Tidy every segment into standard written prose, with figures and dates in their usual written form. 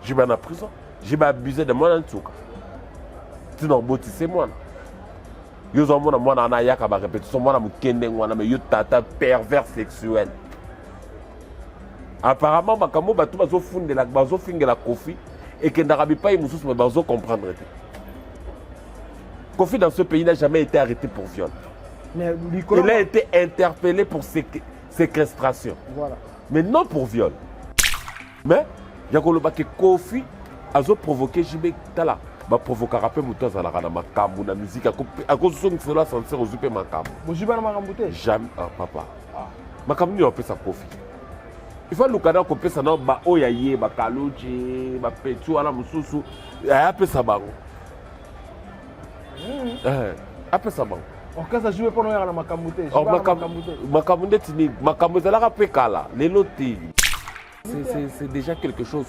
JB na prison. JB abusé de mwana nsuka. Tina obotise mwana. Yo ozomona mwana wana ayaka ba répétition mwana moke ndenge wana mais yo tata pervers sexuel. Apparemment makambo bato bazofundela bazofingela Koffi ekendaka bipai mosusu mais bazo comprendre te. Koffi dans ce pays n'a jamais été arrêté pour viol. Mais Il a été interpellé pour séquestration. Voilà. Mais non pour viol. Mais ya koloba ke Koffi azo provoquer JB tala baprovokaka mpe moto azalaka na makambo na musique akozongisela ascenseur ozwi mpe makambo. Bojiba na makambo te. Jamais, ah, papa. Makambo nini opesa Koffi? Il faut luka na kopesa na baoyo aye bakaluji bapeti wana mosusu ayapesa bango. Apesa bango. Orchestre JB mpona oyaka na makambo te. Or, makambo ndeti nini? Makambo ezalaka mpe kala, lelo te. C'est déjà quelque chose.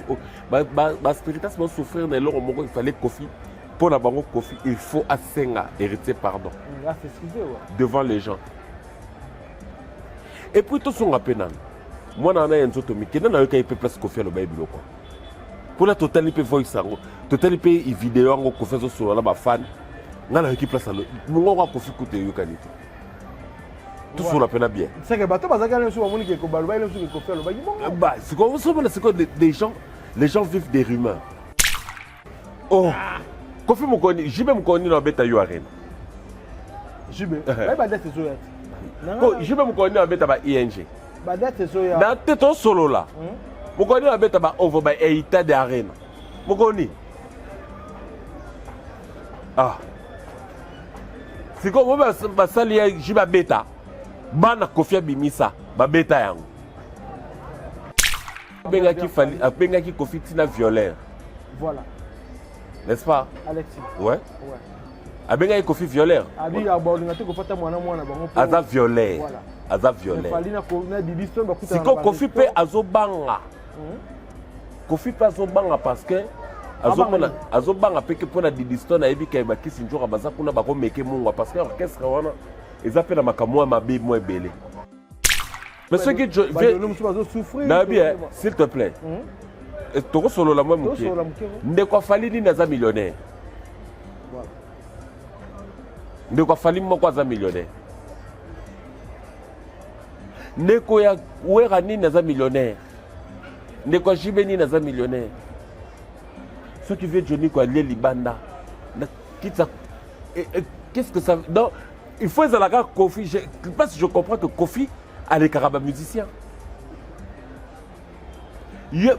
Baspiritas basouffrir na eloko moko. Il fallait Koffi, mpo na bango Koffi il faut asenga Héritier pardon devant les gens. Et puis tosonga mpe nano mwana wana ya nzoto mike nde nayoka ye mpe place Koffi aloba ye biloko mpona totali mpe voice yango, totali mpe video yango. Koffi azosolola na bafans. Ngai nayoki place mongongo ya Koffi kuta eyokani te. Tosolola mpe na bien. Seke bato bazalaki wana mosusu bamoni ke balobaki mosusu ke Koffi alobaki bongo. Bah, sikoyo ozomona sikoyo les gens vivent des rumeurs. Oh, Koffi mokoni, JB mokoni na abeta yo Arena. JB baye badate ezoya te. Ko JB mokoni na abeta ba ING. Badate ezoya. Na te, tosolola. Mokoni na abeta ba ovo ba eita de Arena mokoni. Ah, sikoyo mo basali ya JB abeta bana Koffi abimisa babeta yango. Abengaki Fally, abengaki Koffi ntina violeur. Voilà. N'est-ce pas? Alexis. Ouais. Ouais. Abengaki Koffi violeur. Abi baolinga te kofata mwana mwana bango. Aza violeur. Voilà. Aza violeur. Fally na Didi Stone bakutana. Sikoyo Koffi mpe azobanga. Koffi mpe azobanga parce que azomona azobanga mpe ke mpona Didi Stone ayebi ke bakisi nzoka baza kuna bakomeke mungwa parce que orchestre wana eza mpe na makambo ya mabe mwa ebele. Mais soki nayebi, s'il te plaît, tokosolola mwa moke. Ndeko afali nini aza millionnaire? Ndeko afali moko aza millionnaire? Ndeko ya Wera nini aza millionnaire? Ndeko ya JB nini aza millionnaire? Soki vie Johnny ko alie libanda kitsa, qu'est-ce que ça? Donc il faut ezalaka Koffi je, parce que je comprends que Koffi alekaka bamusicien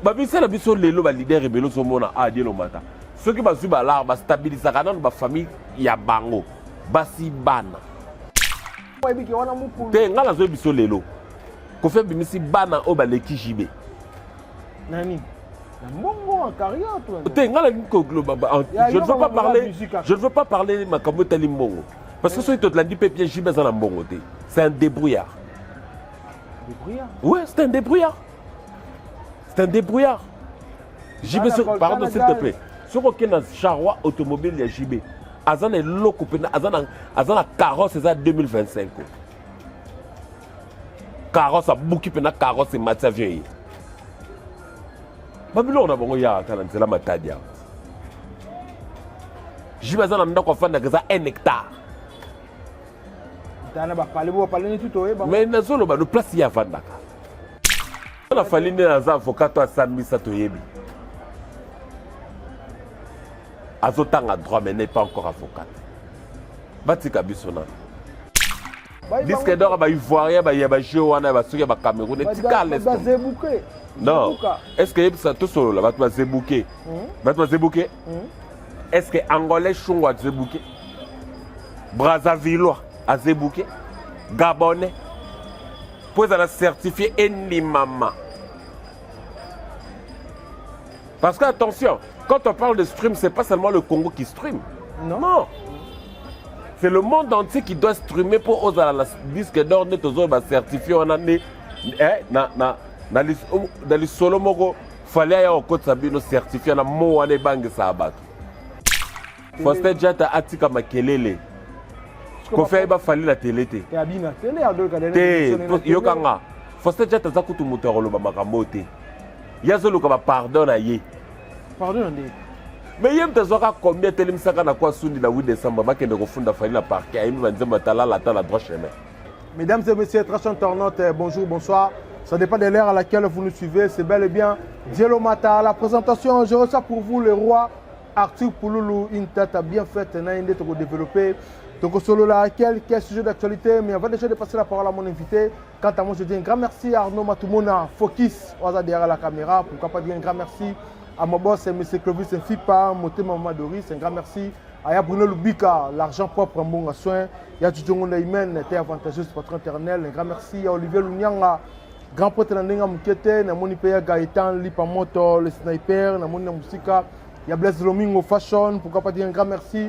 bamusicien na biso. Lelo baleader ebele ozomona adielo mata soki bazwi balar bastabilisaka nano bafamille ya bango, basi, bana te. Ngai nazoyebi biso lelo Koffi abimisi bana oyo baleki JB. Nani mbongo en carrière? Te, ngai nalingi koloba, je ne veux pas parler, je ne veux pas parler makambo etali mbongo parce que soki tolandi mpe bien, JB aza na mbongo te. C'est un débrouillard. Débrouillard. Ouais, c'est un débrouillard, c'est un débrouillard, JB. Pardon, s'il te plaît, soki okende na charroi automobile ya JB, aza na eloko mpena, aza na carrosse eza 2025, carrosse abuki mpena carrosse emati avion ye. Babiloko na bango yaka ata na nzela Matadi awa. JB aza na ndako afandaka eza 1 hectare. Mais nazoloba no place ye avandaka na Fally nde naza avocat to asambisa toyebi azotanga droit mais n'est pas encore avocat. Batika biso nano disque d'or baivoirien baya bajeu wana basoki ya bacameroun etika. Non, est ce que yebisa tosolola bato bazebuke, bato bazebuke? Est ce que Angolais shungo azebuke, Brazzavillois azebuke, Gabonais mpo ezala certifié endimama? Parce que attention, quand on parle de stream, c'est pas seulement le Congo qui stream. Non. Non. C'est le monde entier qui doit streamer pour ozala la disque d'or nde tozoyo bacertifié wana nde eh, na lisolo moko Fally aya kokotisa bino certifié na mo wana ebangisaka bato. Faustin Diata atika makelele. Koffi ayeba Fally na tele te. Te, yokanga Faustin Diata aza kutu moto ya koloba makambo te. Ye azoluka bapardon na ye. Pardon na ndenge. Mais ye moto azwaka combien, atelemisaka na kwa sundi na 8 décembre, bakende kofunda Fally na parquet, ayembi banzembo, atalala ata na droit chemin. Mesdames et messieurs, très chers internautes, bonjour, bonsoir. Ça dépend de l'heure à laquelle vous nous suivez. C'est bel et bien Dielo Mata. La présentation, je reçois pour vous le roi Arthur Pouloulou, une tête bien faite, na inde développé. Donc, solo là, quel sujet d'actualité. Mais avant déjà de passer la parole à mon invité, quant à moi, je dis un grand merci à Arnaud Matumona, Focus, oyo aza derrière la caméra. Pourquoi pas dire un grand merci à mon boss, M. Clovis Nfipa, Moté Maman Doris, un grand merci à Bruno Lubika, l'argent propre, bon soin. Il y a Djidjongo Naimen, était avantageuse, patron éternel. Un grand merci à Olivier Lunyanga, grand prêtre na ndenge mokete, namoni mpe ya Gaëtan Lipamoto, le sniper, namoni na musika. Il y a Blaise Lomingo Fashion, pourquoi pas dire un grand merci.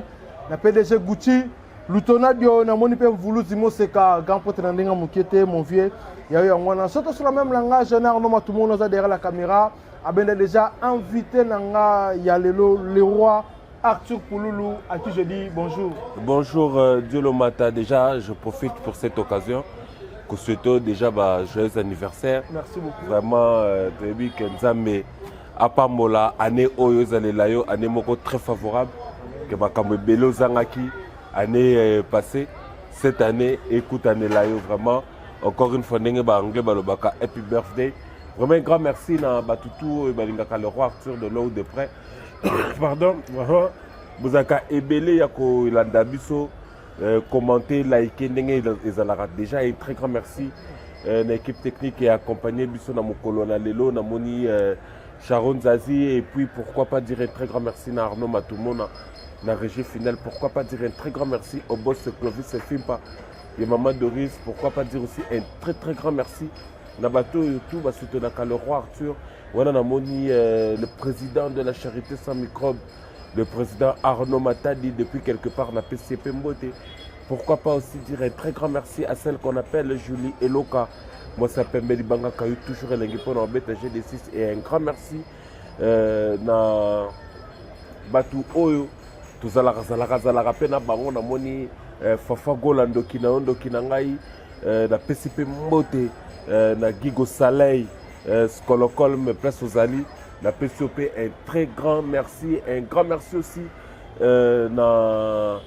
Na PDG Gucci, Lutonadio, namoni mpe Mvuluzi Moseka, grand prêtre na ndenge mokete, mon vieux. Il y a eu un surtout sur le même langage, Arnaud Matumono derrière la caméra. Abenda déjà invité na nga ya lelo, le roi Arthur Pouloulou, à qui je dis bonjour. Bonjour, Dieu Mata. Déjà, je profite pour cette occasion que souhaite déjà bah, joyeux anniversaire. Merci beaucoup. Vraiment, toyebi ke Nzambe apambola année oyo ezalela yo, année moko très favorable, ke makambo ebele ozangaki année passée, cette année ekutanela yo vraiment. Encore une fois, ndenge baanglais balobaka, happy birthday. Vraiment un grand merci na batutu oyo balingaka le roi Arthur de loin ou de près. Pardon, vraiment bozalaka ebele ya kolanda biso, commenter, liker ndenge ezalaka déjà. Un très grand merci na équipe technique et accompagné biso na mokolo na lelo, namoni Sharon Zazi, et puis pourquoi pas dire un très grand merci na Arnaud Matumona na régie finale. Pourquoi pas dire un très grand merci au boss Clovis Fimpa et maman Doris. Pourquoi pas dire aussi un très très grand merci na bato oyo tout basoutenaka le roi Arthur wana. Namoni le président de la charité sans microbe, le président Arnaud Matadi, depuis quelque part na PCP mbote. Pourquoi pas aussi dire un très grand merci à celle qu'on appelle Julie Eloka, moi ça pembe libanga kayu, toujours elengi mpona obeta GD6. Et un grand merci na bato oyo tozalaka zalaka zalaka mpe na bango. Namoni Fafa Gola, ndoki na yo, ndoki na ngai, napesi mpe mbote na Gigo Salei Skolokolm, place ozali, napesi yo mpe un très grand merci. Un grand merci aussi na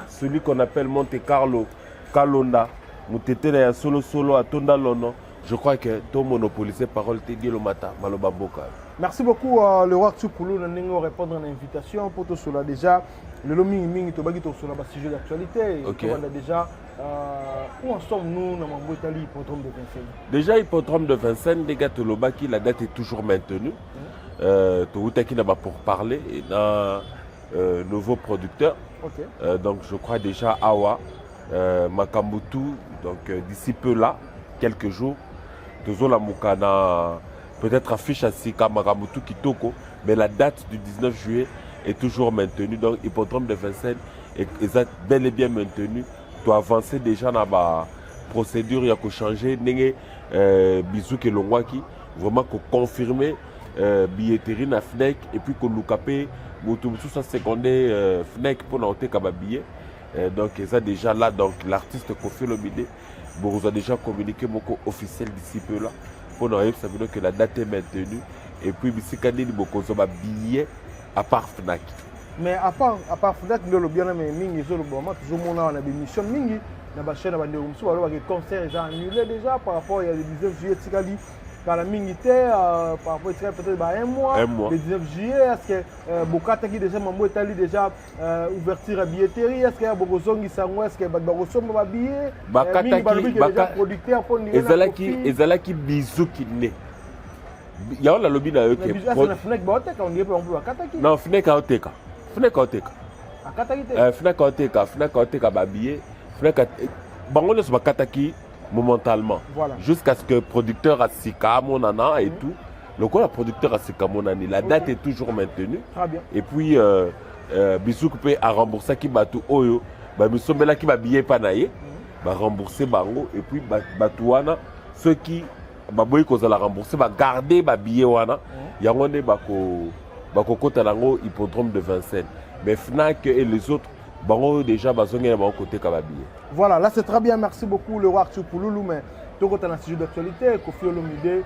celui qu'on appelle Monte Carlo Kalonda motetela ya solosolo atonda lono. Je crois que to monopoliser parole te. Dielo Mata, maloba mboka. Merci beaucoup, le roi Arthur Pouloulou, na ndenge répondre à l'invitation pour tout cela. Déjà lelo mingi mingi tobaki tosolola ba sujet d'actualité. Tobanda déjà, où en sommes-nous na mambo etali hippodrome de Vincennes? Déjà, hippodrome de Vincennes, ndenge tolobaki, la date est toujours maintenue. Toutaki na ba pour parler na nouveau producteur. Donc je crois déjà awa makambo tout, donc d'ici peu là, quelques jours, tozolamuka na peut-être affiche ya sika, makambo tout kitoko, mais la date du 19 juillet est toujours maintenue. Donc hippodrome de Vincennes eza bel et bien maintenu. Toavancer déjà na ba procédure ya kochanger ndenge bizuki elongwaki, vraiment koconfirmer billetterie na Fnac et puis koluka mpe moto mosusu aseconde Fnac mpona koteka babillet. Donc eza déjà là. Donc l'artiste Koffi Olomide bokozwa déjà communiqué moko officiel d'ici peu là mpona koyebisa bino que la date est maintenue et puis bisika nini bokozwa babillet à part Fnac. Mais à part Fnac nde olobi wana, mais mingi ezolobama, tozomona wana bémission mingi na bachaîne na bandeko mosusu balobaki concert eza annulé déjà par rapport ya le 19 juillet. Etikali kala mingi te, par rapport etikali peut-être ba un mois. Un mois. Le 19 juillet, est ce que bokataki déjà mambo etali déjà ouverture ya billetterie? Est ce que bokozongisa yango? Est ce que bato bakosomba babillet? Mingi balobi ke déjà producteur mpo Ezalaki, ezalaki bizuki nde yango nalobi na yo ke na Fnac baoteka, ondire mpe bango mpe bakataki. Non, Fnac aoteka, Fnac aoteka. Akataki te? Fnac aoteka, Fnac aoteka babillet. Fnac bango nyonso bakataki momentalement jusqu'à ce que producteur asika amonana et tout. Lokola producteur asika amonani, la date est toujours maintenue. Très bien. Et puis bisuku mpe aremboursaki bato oyo bamisombelaki babillet epa na ye, barembourse bango. Et puis bato wana soki baboyi kozala remboursé, bagarde babillet wana, yango nde bakokota nango hippodrome de Vincennes. Mais Fnac et les autres, bango déjà bazongi na bango koteka babillet. Voilà, là c'est très bien. Merci beaucoup, le roi Arthur Pouloulou. Mais Tokota na sujet d'actualité, Koffi Olomide,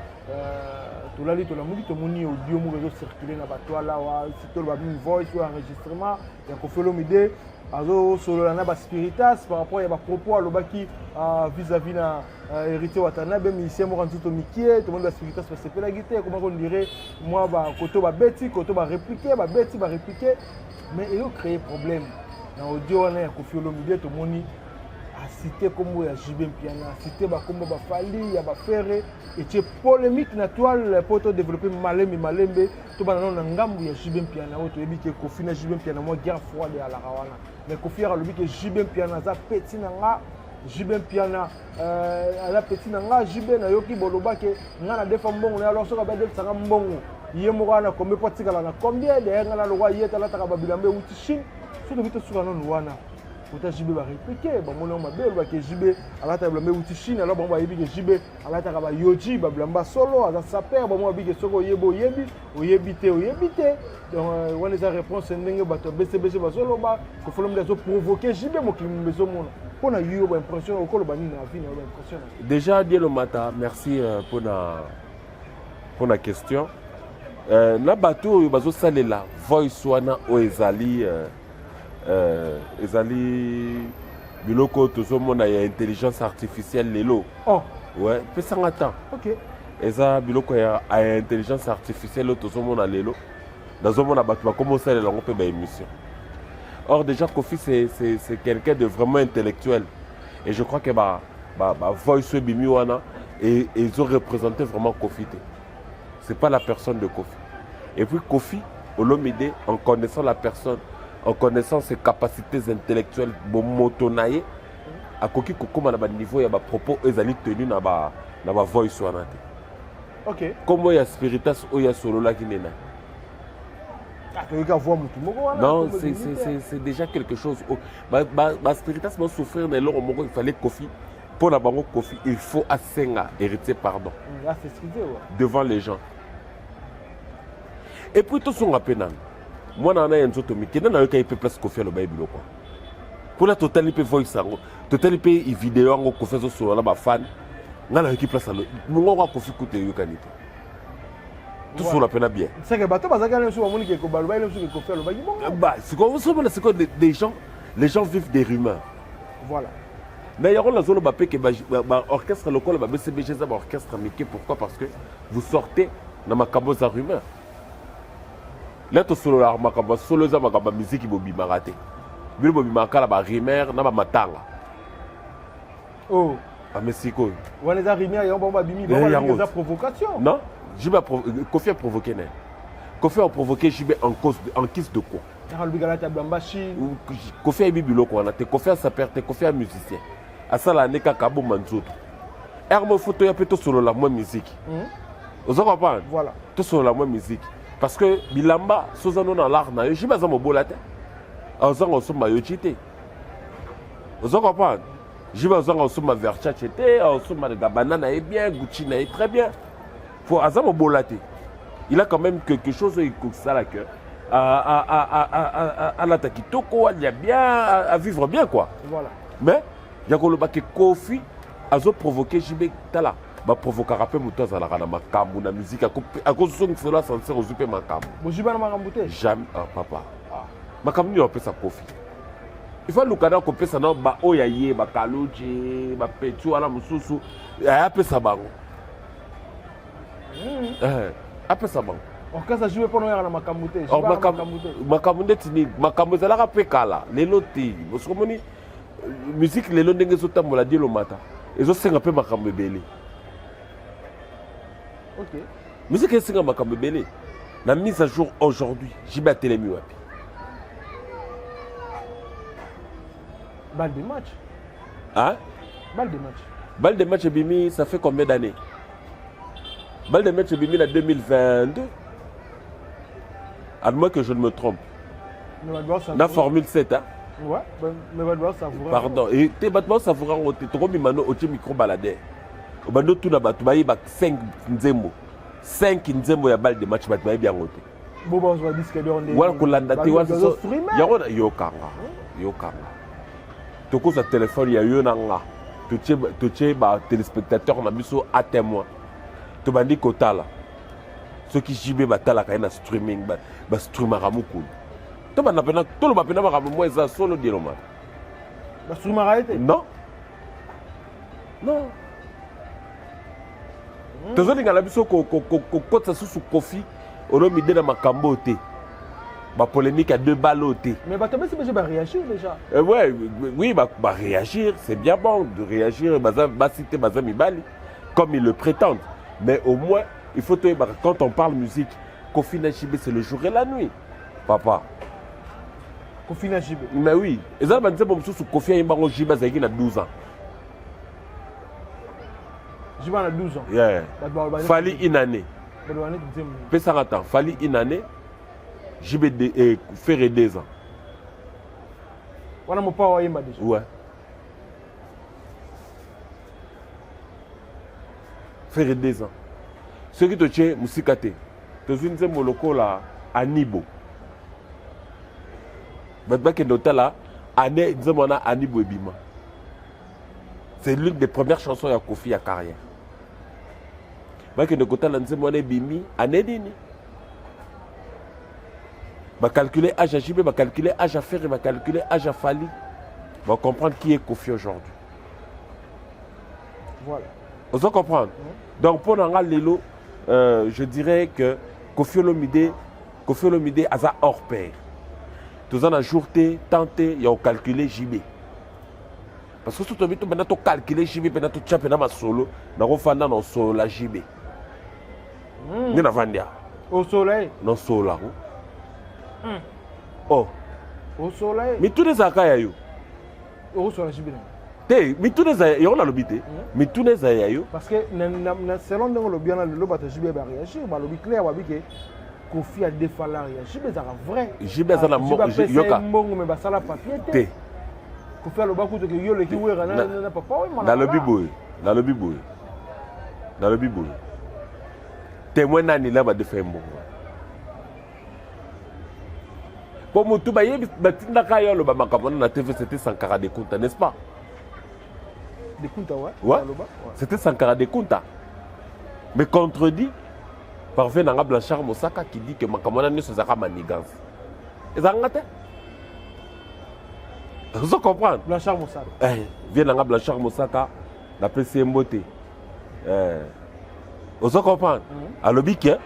tolali tolamuki tomoni audio moko ezocircule na batoile awa, toloba mingi voice oyo enregistrement ya Koffi Olomide azosolola na baspiritas par rapport ya bapropos alobaki vis-à-vis na Héritier Watanabe, musicien moko nzoto mikie. Tomoni baspiritas basepelaki te, ekomaki on dirait mwa bakoto babeti koto baréplique, babeti baréplique, mais eyo créer problème na audio wana ya Koffi Olomide. Tomoni acité nkombo ya JB Mpiana, acité bakombo baFally, ya baFerre, etie polémique na toile. Mpo todéveloppe malembe malembe, tobanda nano na ngambu ya JB Mpiana oyo toyebi ke Koffi na JB Mpiana mwa guerre froide eyalaka wana. Mais Koffi yaka alobi ke JB Mpiana aza petit na nga, JB Mpiana aza petit na nga. JB nayoki boloba ke nga na defa mbongo na, alors soki abadefisanga mbongo ye moko wana combien po atikala na combien? D'ailleurs nga nalokwa ye talataka babilamba euti Chine. So toki tosuka nanu wana, kota JB baréplique, bamoni yango mabe, olobaki JB alataka bilamba euti Chine, alors bango bayebi ke JB alataka bayoji, babilamba solo, aza sapeur. Bango bayebi ke soki oyebi oyebi, oyebi te oyebi te. Donc wana eza réponse ndenge bato ya BCBG bazoloba Koffi Olomide azoprovoke JB, mokili mombe ezomona. Mpo na yo baimpression, okoloba nini na avis na yo, baimpression? Déjà, Dielo Mata, merci mpona question. Na bato oyo bazosalela voice wana oyo ezali ezali biloko oyo tozomona ya intelligence artificielle lelo. Oh. Ouais, pesanga temps. Eza biloko ya intelligence artificielle oyo tozomona lelo, nazomona bato bakoma osalela yango mpe baémission. Or déjà Koffi, c'est quelqu'un de vraiment intellectuel et je crois que ba ba, ba voice oyo ebimi wana ezoreprésente vraiment Koffi te, c'est pas la personne de Koffi. Et puis Koffi Olomide, en connaissant la personne, en connaissant ses capacités intellectuelles, bomoto na ye, akoki kokóma na baniveau ya bapropos oyo ezali tenu na bavoice wana te. Nkombo ya spiritas oyo asololaki nde nani? Toyoki avoi motu moko wana. Non, c'est déjà quelque chose. Baspiritas basouffrir na eloko moko. Il fallait Koffi, mpo na bango Koffi, il faut asenga Héritier pardon devant les gens. Et puis tosonga mpe nano mwana wana ya nzoto mike nde nayoka ye mpe place Koffi aloba ye biloko mpona totali mpe voice yango, totali mpe video yango, Koffi azosolola na bafan. Ngai nayoki place mongongo ya Koffi kuta eyokani te. Tosolola mpe na bien. Seke bato bazalaki wana mosusu bamoni ke balobaki mosusu ke Koffi alobaki bongo. Sikoyo osomona sikoyo des gens, les gens vivent des rumeurs. Mais yango nazoloba mpe ke baorchestre lokola ba BCBG eza baorchestre mike. Pourquoi? Parce que vous sortez na makambo eza rumeur. La tosololaka makambo ya solo, eza makambo ya miziki, bobimaka te. Bino bobimaka kala barumeur na bamatanga. Oh. Ame sikoyo wana eza rumeur, yango bango babimi eza provocation. Non, JB, Koffi a provoqué nani? Koffi a provoqué JB en cause en guise de quoi? Koffi ayebi biloko wana te. Koffi asapeur te, Koffi a musicien, asala nde kaka aboma nzoto. Ere mo fo toya mpe tosolola mwa musique, oza comprendre? Voilà. Tosolola mwa musique parce que bilamba soza no na l'art na yo. JB aza mobola te, azanga osomba Yohji te, oza comprendre? JB azanga osomba Versace te, osomba Gabbana na ye bien, Gucci na ye très bien. Fo aza mobola te, il a quand même quelque chose oyo ekosala que alata kitoko, alia bien, à vivre bien quoi. Mais ya koloba ke Koffi azoprovoke JB, tala, baprovokaka mpe moto azalaka na makambo na musique, akozongisela ascenseur, ozwi mpe makambo. Bojiba na makambo te. Jamais. Ah, papa, makambo nini apesa Koffi? Il faut aluka na kopesa na baoyo aye, bakaloji, bapeti wana mosusu ayapesa bango. Apesa bango. Orchestre ajoue mpona oyaka na makambo te. Makambo ndeti nini? Makambo ezalaka mpe kala, lelo te. Sokomoni musique lelo ndenge ezotambola, dielomata ezosenga mpe makambo ebele. Musique esenga makambo ebele na mise à jour. Aujourd'hui JB atelemi wapi? Balle de match. Hein? Balle de match. Balle de match ebimi, ça fait combien d'années? Balle de match ebimi na 2022, à moins que je ne me trompe, na Formule 7, hein? Ouais, mais bato basavoura. Pardon, te, bato basavoura yango te. Tokobima no otie micro baladeur, obandi otuna bato bayeba 5 nzembo, 5 nzembo ya Balle de match, bato bayebi yango te. Wana kolanda te yango. Yokanga, yokanga, tokozwa telefone ya yo na nga. Totie ba téléspectateurs na biso à témoin. Tobandi kotala. Soki JB batalaka ye na streaming, bastreamaka mokolo. Tobanda pena, toloba pena makambo mwa eza solo dieloma. Bastreamaka ye te? Non. Non. Tozolinga na biso kokotisa susu Koffi Olomide na makambo oyo te. Ba polémique à deux balles oyo te. Mais bato basi déjà baréagir déjà. Ouais, oui, bah, réagir, c'est bien bon de réagir, baza basi te, baza mibali, comme ils le prétendent. Mais au moins, il faut toyeba, quand on parle musique, Koffi na JB, c'est le jour et la nuit. Papa. Koffi na JB. Mais oui, eza na banzembo mosusu Koffi ayembango JB azalaki na 12 ans. JB na 12 ans. Yeah. Bato baloba neti- Fally une année. Baloba neti nzembo. Pesaka temps, Fally une année, JB Ferre 2 ans. Wana mopa wayemba déjà. Ouais. Ferre 2 ans. Soki totie mosika te, tozwi nzembo lokola Anibo. Bato bakende otala année nzembo wana Anibo ebima. C'est l'une des premières chansons ya Koffi ya carrière. Bakende kotala nzembo wana ebimi année nini? Bacalculer âge ya JB, bacalculer âge ya Ferre, bacalculer âge ya Fally. Va comprendre qui est Koffi aujourd'hui. Voilà. Ozo comprendre? Donc pour nga lelo, je dirais que Koffi Olomide aza hors pair. Toza na jour te, temps te, ya calculer JB. Parce que surtout to bana to calculer JB pena to tcha pena masolo, na kofanda na solo la JB. Nde na vandia. Au soleil. Na solo ko. Oh, Au soleil. Mituna ezalaka ya yo. Au soleil JB. Te, mituna eza yango nalobi te. Mituna eza ya yo. Parce que na selon ndenge olobi wana lelo bato JB baréagir, balobi clair, babi ke Koffi adefala ya JB ezalaka vrai. JB aza na Ah, JB apesa ye yoka. mbongo me basala papier te. Te. Koffi aloba kutu ke yo oleki Wera na papa oyo mwana Nalobi mama. boye, nalobi boye, nalobi boye, témoin nani la badefa ye mbongo po motu bayebi batindaka yo aloba makambo wana na TV, c'était Sankara de Kunta, n'est-ce pas? De Kunta, ouais. Ouais. Aloba, ouais. C'était Sankara de Kunta, mais contredit par vieux nanga Blanchard Mosaka qui dit que makambo wana nyonso ezalaka manigance, ezalanga te. Ozo comprendre? Blanchard Mosaka. Eh, vieux nanga Blanchard Mosaka, napesi ye mbote. Eh, ozo comprendre? Alobi ke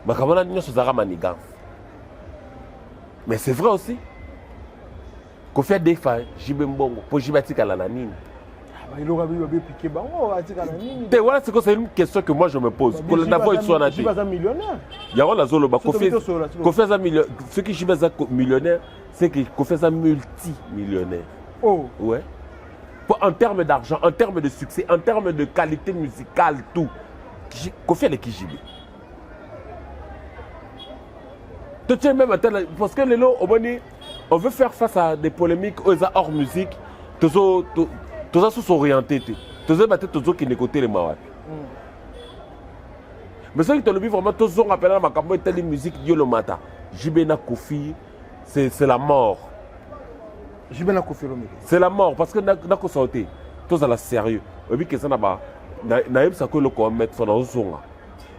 makambo wana nyonso ezalaka manigance, mais c'est vrai aussi, Koffi adefa JB mbongo mpo JB atikala na nini? Eloko abi babepike bango atikala nini? Te, wana sikoyo c'est une question que moi je me pose. Kolanda vo eswana te. JB aza millionnaire. Yango nazoloba. Soki Koffi tosolola, sikoyo. Koffi aza million, soki JB aza millionnaire, c'est que Koffi aza multimillionnaire. Oh. Ouais. En termes d'argent, en termes de succès, en termes de qualité musicale, tout. Koffi aleki JB. Totie même ata parce que lelo omoni, on veut faire face à des polémiques oyo eza hors musique. Toza susu orienté te, tozoyeba te tozokende kotelema wapi. Mais soki tolobi vraiment, tozonga mpena na makambo etali musique, Diolomata, JB na Koffi, c'est la mort. JB na Koffi Olomide. C'est la mort, parce que nakosao te, tozala sérieux. Oyebi ke eza na ba nayebisaka eloko wa mettre fo nazozonga,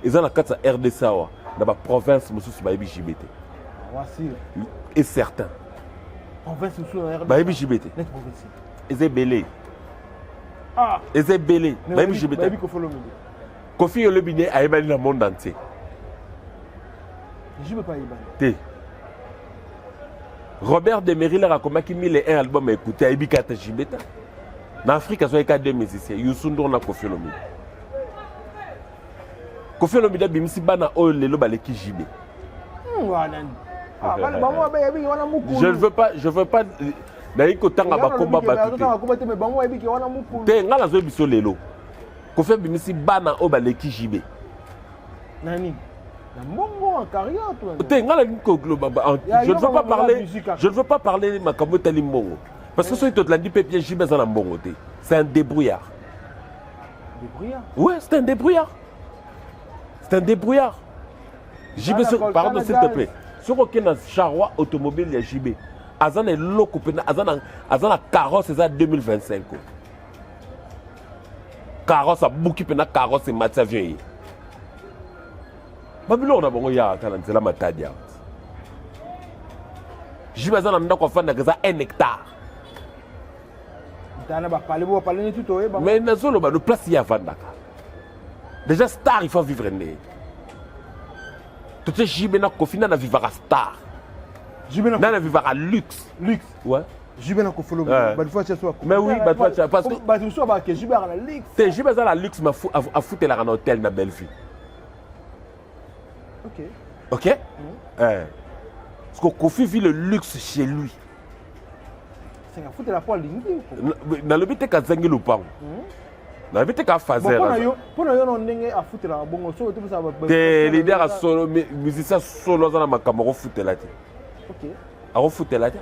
eza na kati ya RDC awa, na baprovince mosusu bayebi JB te. Wasi. Et certain Province mosusu na RDC. Bayebi JB te. Net province. Eza ebele. Ah. Eza ebele, bayebi JB te. Bayebi Koffi Olomide. Koffi Olomide ayebani na monde entier. JB pa ayebani. Te, Robert Demery laka akomaki 1001 album écouté, ayebi kaka JB te. Na Afrique azwaki kaka deux musiciens, Youssou N'Dour na Koffi Olomide. Koffi Olomide abimisi bana oyo lelo baleki JB. Wana ah, bana bango bayebi wana mokulu. Je ne veux pas, je veux pas nayi kotanga bakomba bato te. Bakomba te, mais bango bayebi ke wana mokulu. Te, ngai nazoyebi biso lelo Koffi abimisi bana oyo baleki JB. Na nini? Na mbongo, en carrière to Te, ngai nalingi koloba Ya, je ne veux yo pas makambo ya parler musique kaka. Je ne veux pas parler makambo etali mbongo, parce que soki tolandi mpe bien, JB aza na mbongo te, c'est un débrouillard. Débrouillard. Ouais, c'est un débrouillard, c'est un débrouillard, JB. Bana Pardon, Coltana s'il te Gaz. plaît, soki okende na charroi automobile ya JB, aza na eloko mpena, aza na carrosse eza 2025 o. Carrosse abuki mpe na carrosse emati avion ye. Babiloko na bango ya ata na nzela Matadi awa. JB aza na ndako afandaka eza 1 hectare. Tana ba pale bo pale neti toyeba. Mais nazoloba no place ye avandaka. Déjà star il faut vivre nde. Totie JB na Koffi na na vivaka star. JB na na na vivaka luxe. Luxe. Ouais. JB na Koffi Olomide. Bato faut atia Mais oui, bato atia parce que bato mosusu ba ke JB na luxe. Te JB aza na luxe mais afutelaka na hôtel na Bellevue. Ok. Ok? Mm. Eh. Parce que Koffi vit le luxe chez lui. Afutela po alingi. Nalobi te kazangi lopango. Nalobi te ka fazer. Mpo na yo na ndenge afutelaka bongo soki otobisa te leader ya solo musicien solo aza na makambo akofutela te. Ok. Akofutela te.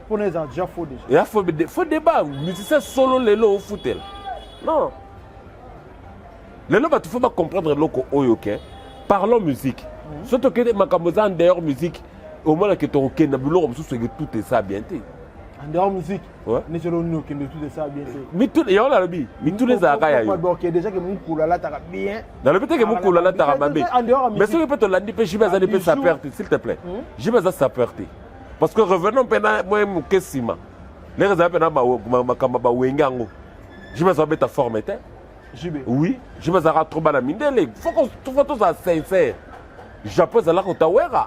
Mpo na eza déjà faux déjà. Ya faux, faux débat musicien solo lelo ofutela. Non. Lelo bato faut bacomprendre eloko oyo ke parlons musique. Soki tokende makambo eza en dehors musique omonake tokokende na biloko mosusu eke tout eza bien te. En dehors musique. Ouais. Neti eloko nini okende tout eza bien te. Mituna yango nalobi mituna ezalaka ya yo. Ok déjà ke mukulu alataka bien. Nalobi te ke mukulu alataka mabe. En dehors Mais soki mpe tolandi mpe JB azali mpe sapeur te s'il te plaît. JB aza sapeur te. Parce que revenons mpe na mwa moke nsima. Ndenge ezala mpe na makambo bawenge yango. JB aza beta forme te. JB. Oui, JB azalaka trop bana mindele. Faut tozala sincère. Japon ezalaka kotawera.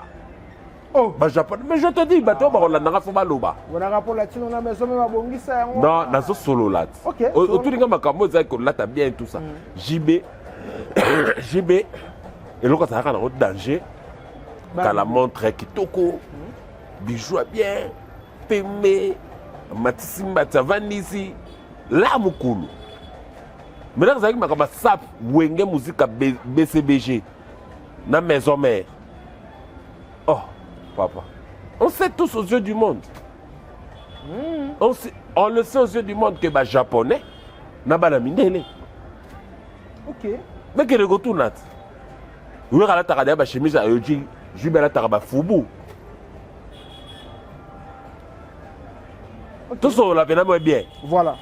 Oh. Ba Japon, mais je te dis, bato bakolandanga fo baloba. Wanaka po latino na maison me babongisa yango. Non, nazosolola ti. Ok. Otulinga makambo ezali kolata bien tout ça. JB JB eloko azalaka nango danger. Kala montre kitoko, bijou ya bien, pembe, matisi mbati avandisi la mokolo. Maintenant ezalaki makambo ya sap wenge muzika BCBG na maison mère. Oh, papa. On sait tous aux yeux du monde. On le sait aux yeux du monde que ba japonais na bana mindele. Ok. Mais que kotuna ti. Oyo alataka deya ba chemise ya Yoji, Jube alataka ba fubu. Tosolola pena moi bien. Voilà.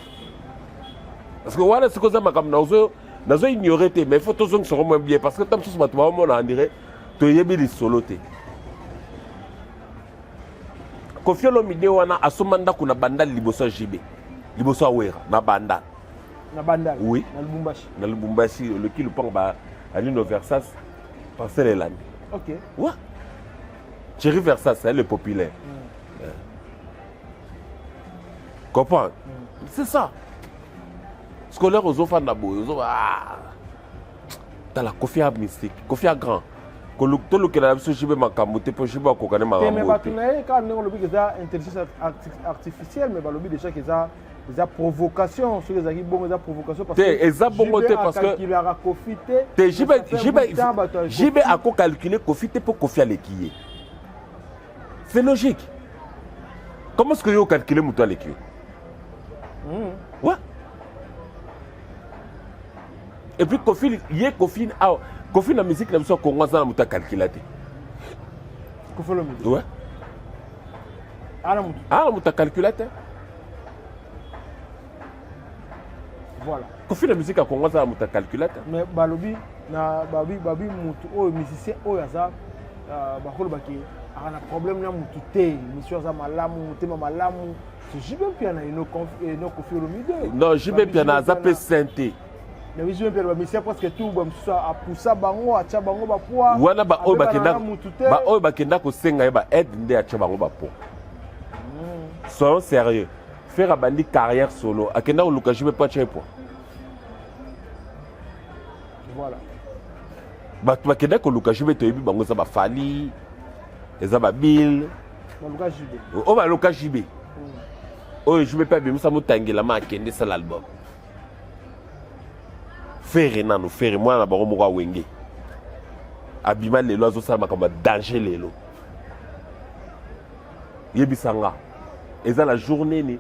Parce que wana sikoyo eza makambo nazo nazo ignorer te mais il faut tozongisa yango moi bien parce que ntango mosusu bato baomona on dirait toyebi lisolo te. Koffi Olomide wana asomba ndako na Bandal liboso ya JB, liboso ya Wera na Bandal. Na Bandal. Oui. Na Lubumbashi. Na Lubumbashi oleki lupango ba Alino Versas parcelle elandi. Ok. Ouais. Thierry Versas, c'est le populaire. Comprends? C'est ça. Scolaire ozofanda boye ozo ah. Tala Koffi a mystique, Koffi a grand. Tolukela na biso JB makambo te mpo JB akokani Te mais makambo bato te. na ye kaka ndenge olobi ke eza intelligence artificielle mais balobi déjà ke eza eza provocation soki ezalaki bongo eza provocation parce Te, eza bongo te parce que- akalkulaka Koffi te. Te JB Mais ça fait JB huit ans bato ya JB Koffi. akocalcule Koffi te mpo Koffi aleki ye. C'est logique. Comment est-ce que yo calculer moto aleki yo? Ouais. Et puis Koffi ye Koffi ah, Koffi na musique na biso ya Congo aza na moto akalkula te. Koffi Olomide. Ouais. Ana moto. Ah, moto akalkula te. Voilà. Koffi na musique ya Congo aza na moto akalkula te. Mais balobi na babi babi moto oyo musicien oyo aza bakolobaki aka na problème na motu te monsieur aza malamu motema malamu c'est JB Mpiana et non Koffi Olomide. Non, JB Mpiana aza mpe saint te. Na biso mpe ba musicien presque tout ba mosusu apusa bango atia bango ba poids. Wana ba oyo abebana bakenda na motu te. ba oyo bakenda kosenga ye ba aide nde atia bango ba poids. Soyons sérieux. Faire abandi carrière solo akenda koluka JB mpo atia ye poids. Voilà. Bato bakenda koluka JB toyebi bango eza bafali eza babill Baluka JB. oyo baluka JB oyo JB mpe abimisa motangelama akende esala album Ferre nano Ferre mwana na bango moko awenge abima lelo azosala makambo ya danger lelo yebisanga eza la journée ni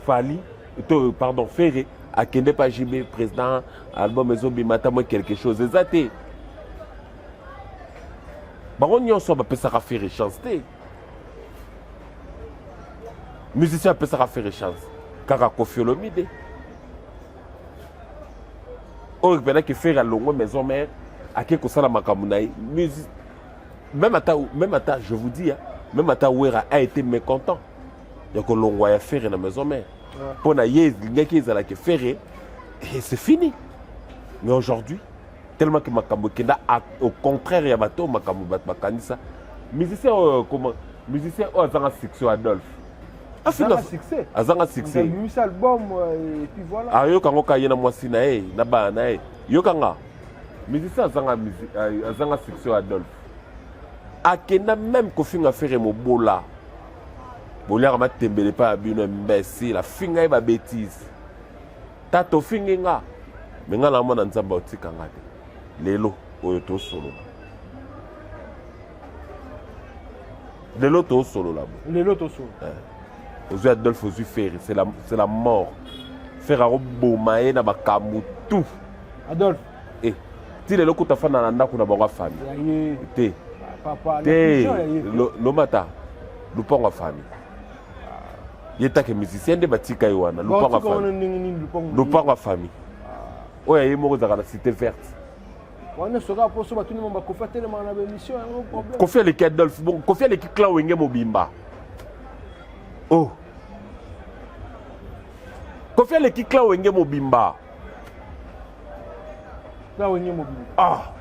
Fally to pardon Ferre akende pa JB président album ezobima ata mwa quelque chose eza te bango nyonso bapesaka Ferre chance te musicien apesaka Ferre chance kaka Koffi Olomide. Oyo mpena Ferre alongwe maison mère ake kosala makambo na ye. Même ata, même ata, je vous dis, hein, même ata Wera a été mécontent ya kolongwa ya Ferre na maison mère. Mpo na ye elingaki ezalaki Ferre et c'est fini. Mais aujourd'hui, tellement que makambo ekenda au contraire ya bato makambo bato bakanisa, musicien oyo, comment, musicien oyo azanga succès, Adolphe. Azanga succès. Azanga succès. Abimisa album et puis voilà. Ayoka yango ka ye na mwasi na ye na bana na ye. Yokanga musicien azanga, azanga succès, Adolphe akenda même kofinga Ferre mobola, boliaka matembele epai ya bino, imbécile. Afinga ye babêtises. Tata, ofingi nga, me nga namona Nzambe aotika nga te. Lelo oyo tosolola, lelo tosolola bo. Lelo tosolola. Ozwi Adolphe, ozwi Ferre, c'est la, c'est la mort. Ferre akoboma ye na bakambo tout. Adolphe. Eh, ti lelo kuta fanda na ndako na bango ya famille. Ya ye. Te. Papa na te pigeon ya ye. Lomata lupango ya famille ye take musicien nde batika ye wana lupango ya Batika wana famille. ndenge nini lupango? Lupango ya famille oyo ya ye moko ezalaka na Cité Verte. Wana soka poso batuni mo bakofi atelemaka na baémission yango, problème. Kofi aleki Adolphe. Bon, Kofi aleki clan Wenge mobimba. Oh, Kofi aleki clan Wenge mobimba. Na Wenge mobimba. Ah,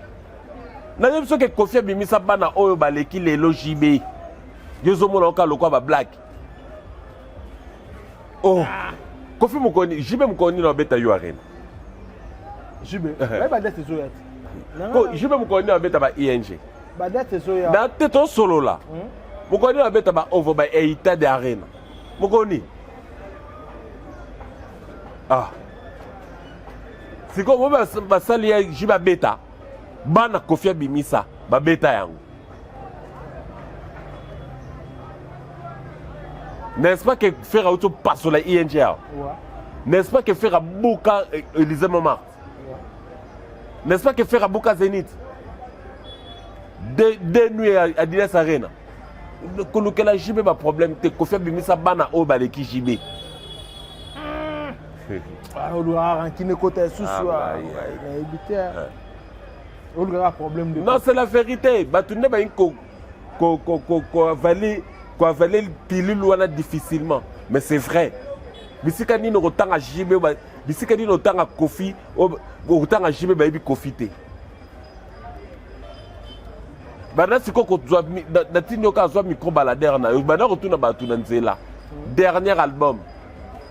nayebi soki Kofi abimisa bana oyo baleki lelo JB, yo ozomona oka lokwa bablake. Oh, Kofi mokoni, JB mokoni na obeta yo Arena. JB baye badate ezoya te. Ko JB mokoni na obeta ba ING. Badate ezoya. Na te, tosolola. Mokoni na obeta ba ovo, ba Eita de Arena mokoni. Ah, sikoyo mo basali ya JB abeta bana Kofi abimisa babeta yango, n'est-ce pas que Ferre auti opasola ING awa? N'est-ce pas que Ferre abuka Élysée Montmartre? N'est-ce pas que Ferre abuka Zénith, deux nuits Adidas Arena? Kolukela JB baproblème te. Kofi abimisa bana oyo baleki JB. Olukaka rancune ekota lisusu. Ah, nayebi te, olukaka problème de. Non, c'est la vérité. Bato nde bayi koavaler koavaler pilule wana difficilement, mais c'est vrai. Bisika nini okotanga JB, bisika nini otanga Kofi, okotanga JB, bayebi Kofi te. Banda sikoyo kozwa natindi yoka azwa micro baladeur na yo, banda kotuna bato na nzela dernier album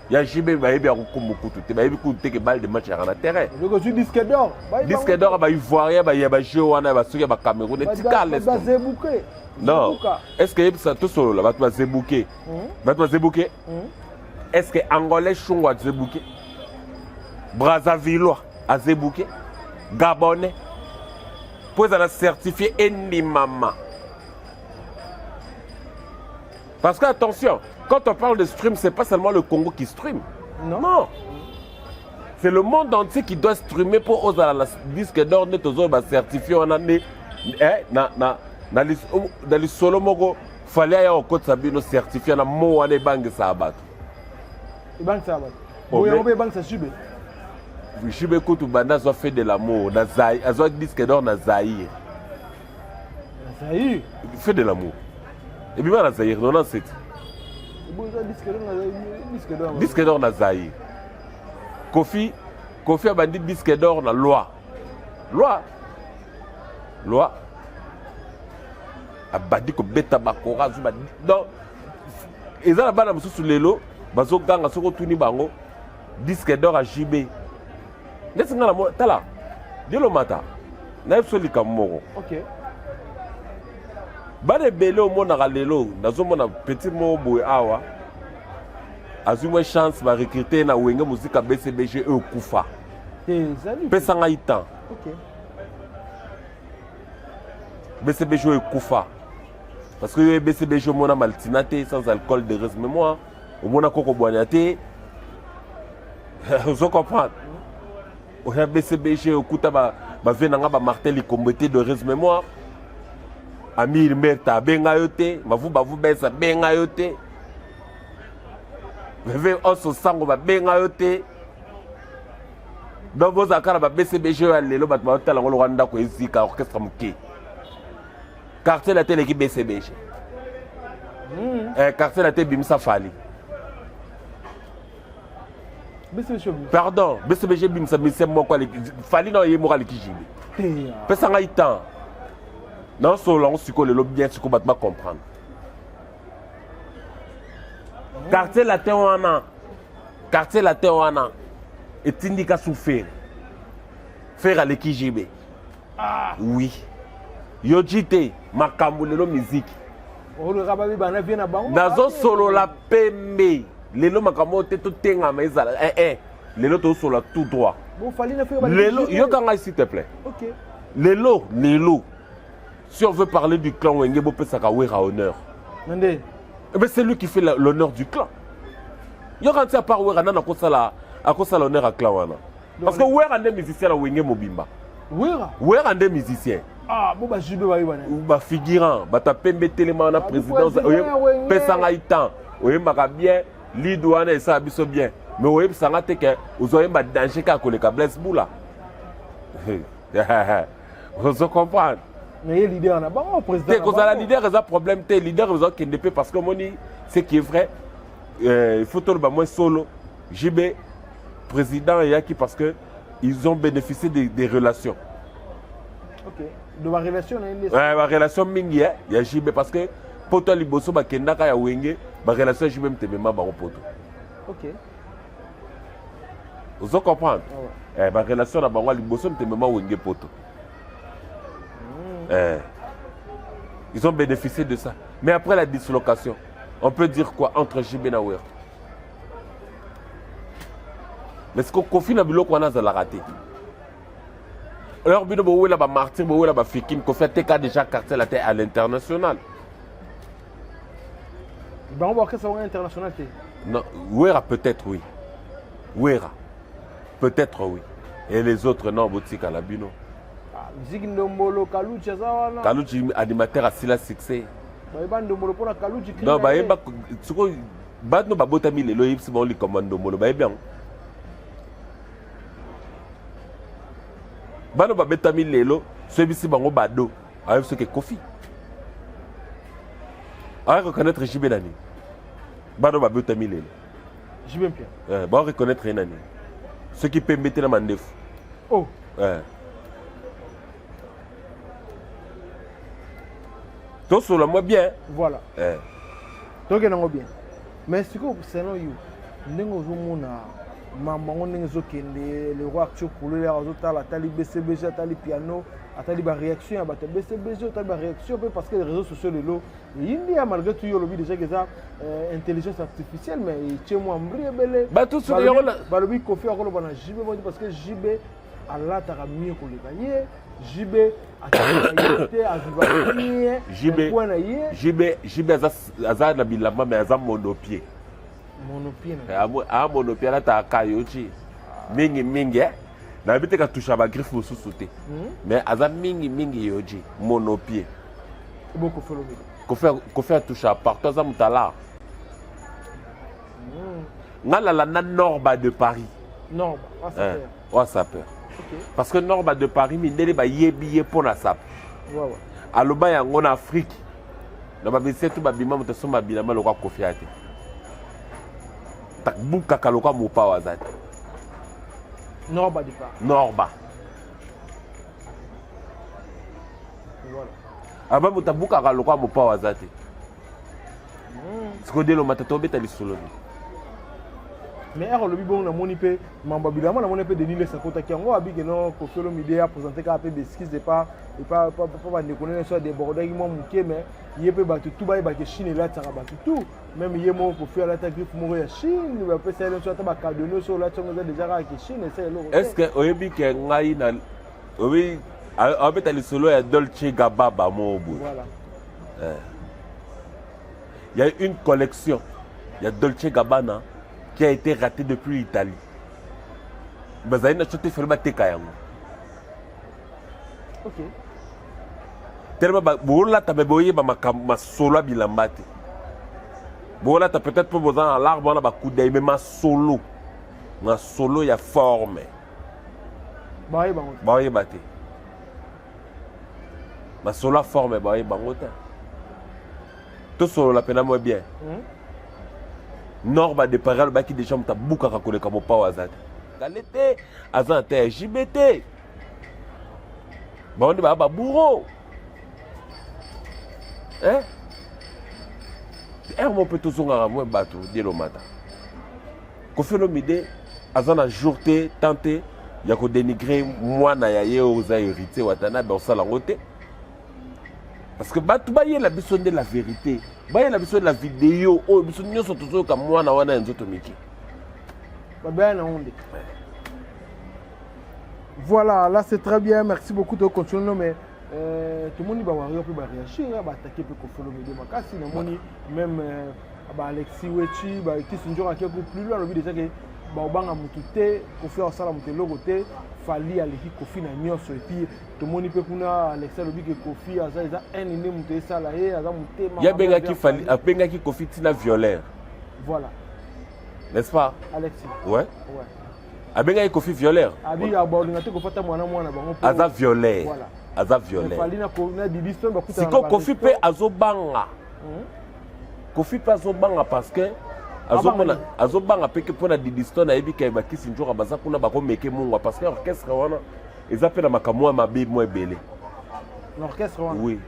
ya JB, bayebi yango kombo kutu te. Bayebi kutu te ke balle de match yaka na terrain. Ozwi disque d'or. Disque d'or, baivoirien baya bajeu wana ya basoki ya bacameroun etika. Bazebuke. Non, est ce que yebisa tosolola, bato bazebuke, bato bazebuke, est ce que Angolais Shungu azebuke, Brazzavillois azebuke, Gabonais, mpo ezala certifié endimama? Parce que attention, quand on parle de stream, c'est pas seulement le Congo qui stream. Non. Non, c'est le monde entier qui doit streamer pour ozala na disque d'or. Nde tozoyo bacertifie wana nde eh, na lisolo moko Fally aya kokotisa bino certifie na mo wana ebangisaka bato. Ebangisaka bato. Oh, boye yango mpe ebangisa JB. JB kutu banda azwa Fait de l'amour na Zaïre, azwa disque d'or na Zaïre. Na Zaïre. Fait de l'amour ebima na Zaïre 97. Eboza disque d'or na disque d'or. Disque d'or na Zaïre. Kofi abandi disque d'or na loi abandi kobeta bakora, azwi ba. Donc eza na bana mosusu lelo bazoganga soki otuni bango disque d'or ya JB. Neti nga na tala Dielomata, nayebi so likambo moko. Bana ebele omonaka lelo, nazomona petit moko boye awa azwi mwa chance, barecrute ye na Wenge Muzika BCBG oyo ekufa. Te, ezali. Pesa ngai temps. BCBG oyo ekufa, parce que yo BCBG omona Maltina te sans alcool de heureuse mémoire, omona koko bwania te, ozo comprendre? Oya BCBG okuta bave na nga bamartin Likombo te de heureuse mémoire, Amir Merta abenga yo te, Mavu Bavu Bes abenga yo te, veve oso sango babenga yo te. Donc bozala kaka na ba BCBG oyo ya lelo bato baotala yango lokola ndako ezika orchestre moke. Quartier latin eleki BCBG. Eh, quartier latin ebimisa Fally. Pardon, BCBG ebimisa musicien moko aleki Fally na ye moko aleki JB. Pesa ngai temps. Naosolola yango sikoyo lelo bien sikoyo bato ba comprendre. Quartier latin wana quartier latin wana etindika su Ferre. Ferre aleki JB. Ah. Oui. Yo te makambo lelo miziki. Nazosolola pembe lelo makambo oyo te totengama ezala eh, eh. Lelo tozosolola tout droit. Lelo yoka ngai s'il te plaît. Okay. Lelo lelo si on veut parler du clan Wenge bopesaka Wera honneur. Nde. Eh ben c'est lui qui fait l'honneur du clan. Yoka nti à part Wera nana akosala akosala honneur à clan wana. Parce que Wera nde musicien na Wenge mobimba. Wera. Wera nde musicien. Ah, bo ba JB ba yeba na. Ba figurant, ba ta pembe telema na ah, président pesa ngai temps. Oyembaka bien, lead wana esala biso bien. Mais oyebisa nga te ke ozoyemba danger kaka koleka Blaise Bula. Ozo comprendre? Mais ye leader na bango président. Te kozala leader eza problème te, leader ozokende pe parce que omoni ce qui est vrai, il faut toloba moins solo. JB président eyaki parce que ils ont bénéficié des relations. Ok. De ba relation na ye. Ouais, ba relation mingi eh, ya JB parce que poto ya liboso bakendaka ya Wenge, ba relation ya JB mtemema bango poto. Ok. Ozo comprendre? Ah ouais. Eh, ba relation na bango ya liboso mtemema Wenge poto. Eh. Ils ont bénéficié de ça. Mais après la dislocation, on peut dire quoi entre JB na Wera? Mais ce que Kofi na biloko wana azalaka te. Alors bino bowela ba martyr, bowela ba fikine, Kofi ateka déjà quartier latin à l'international. Bango ba orchestre bango international te. Non, Wera peut-être oui. Wera peut-être oui. Et les autres non, botika la bino. Ah, musique ndombolo Kaluchi aza wana. Kaluchi animateur asila succès. Bayeba ndombolo pona Kaluchi. Non, bayeba sikoyo bato babotami lelo oyebisi bango likambo ya ndombolo bayebi yango. Bano babetami lelo soyebisi bango bado ayebi soki Kofi. Aye reconnaître JB na nini? Bano babetami lelo. JB Mpia. Eh, ba reconnaître ye na nini? Soki pembe te na mandefu. Oh. Eh. Tosolola mwa bien. Voilà. Eh. Tokende yango bien. Mais sikoyo selon yo ndenge ozomona mambo yango ndenge ezokende le roi Arthur Pululu azotala atali BCBG atali piano atali ba réaction ya bato ya BCBG atali ba réaction mpe parce que les réseaux sociaux lelo eyindi ya malgré tout yo olobi déjà que eza intelligence artificielle mais etie mwa mbri ebele. Bato soki yango na balobi Kofi akoloba na JB moko parce que JB alataka mieux koleka ye. JB atalaka ye te avivaka bien JB point na ye. JB aza na bilamba mais aza monopied. Monopied na. A monopied alataka kayochi mingi mingi eh. Nayebi te katusha ba griffe mosusu te. Mais aza mingi mingi yoji monopied. Bon Kofi Olomide. Kofi atusha partout aza mutala. Nga nalanda Norba de Paris. Norba, ah, ça fait. Oa sapeur. Okay. Parce que Norba de Paris mindele bayebi ye mpo na sape. Ouais, ouais. Aloba yango na Afrique. Na ba musicien tout babima moto asomba bilamba lokwa Kofi ate. Bukaka lokwa mopao aza te. Norba de Paris. Norba. Voilà. Aba moto abukaka lokwa mopao aza te. Sikoyo Delo Matata obeta lisolo nini? Mais ere olobi bongo namoni mpe mambo ya bilamba namoni mpe Denis Lessie akotaki yango abike no Koffi Olomide a présenter kaka mpe b'excuse epa epa pa bandeko nene so adébordaki mwa moke mais ye mpe bato tu bayebaka Chine elatisaka bato tu même ye moko Koffi alata griffe moko ya Chine bapesa ye nyonso ata bakado nyonso olati yango eza déjà kaka ke Chine esa eloko. Est ce que oyebi ke ngai na oyebi abeta lisolo ya Dolce Gabbana moko boye. Voilà. Il y a une collection, il y a Dolce Gabbana qui a été ratée depuis l'Italie. Bazali na chote felo bateka yango. Ok. Tellement ba bolata be boyeba makambo masolo ya bilamba te. Bolata peut-être po boza na l'arbre wana ba coup d'œil mais masolo. Masolo ya forme. Baoyeba te. Masolo ya forme baoyeba yango te. Tosolola mpena mwa bien. Nord badepare alobaki deja moto abukaka koleka mopao aza te. Kale te, aza na te ya JB te. Bango nde baya babourreau. Hein? Heure moko mpe tozongaka mwa bato dielomata. Koffi Olomide aza na jour te temps te ya ko dénigrer mwana ya ye oyo oza héritier Watanabe osala yango te parce que bato bayela biso nde la vérité bayela biso la video oyo biso nyonso tozoyoka mwana wana ya nzoto mike babaya na onde. Voilà, là c'est très bien, merci beaucoup de continuer non mais tomoni ba warrior mpe baréagir, baattaquer mpe Koffi Olomide makasi. Namoni même ba Alexis Wechi bakisi nzoko ake ku plus loin, alobi déjà ke baobanga motu te, Koffi akosala moto eloko te, Fally aleki Koffi na nyonso. Et puis tomoni mpe kuna Alexis alobi ke Koffi aza eza haine nde moto esala ye, aza motema ye abengaki Fally, abengaki Koffi ntina violeur. Voilà. N'est-ce pas? Alexis. Ouais. Ouais. Abengaki Koffi violeur. Abi abaolinga te kofata mwana mwana bango. Aza violeur. Voilà. Aza violeur. Fally na Didi Stone bakutana. Siko Koffi mpe azobanga. Koffi mpe azobanga parce que azomona azobanga mpe ke mpona Didi Stone ayebi ke bakisi nzoka baza kuna bakomeke mungwa parce que orchestre wana eza mpe na makambo ya mabe mwa ebele. Na orchestre wana. Oui.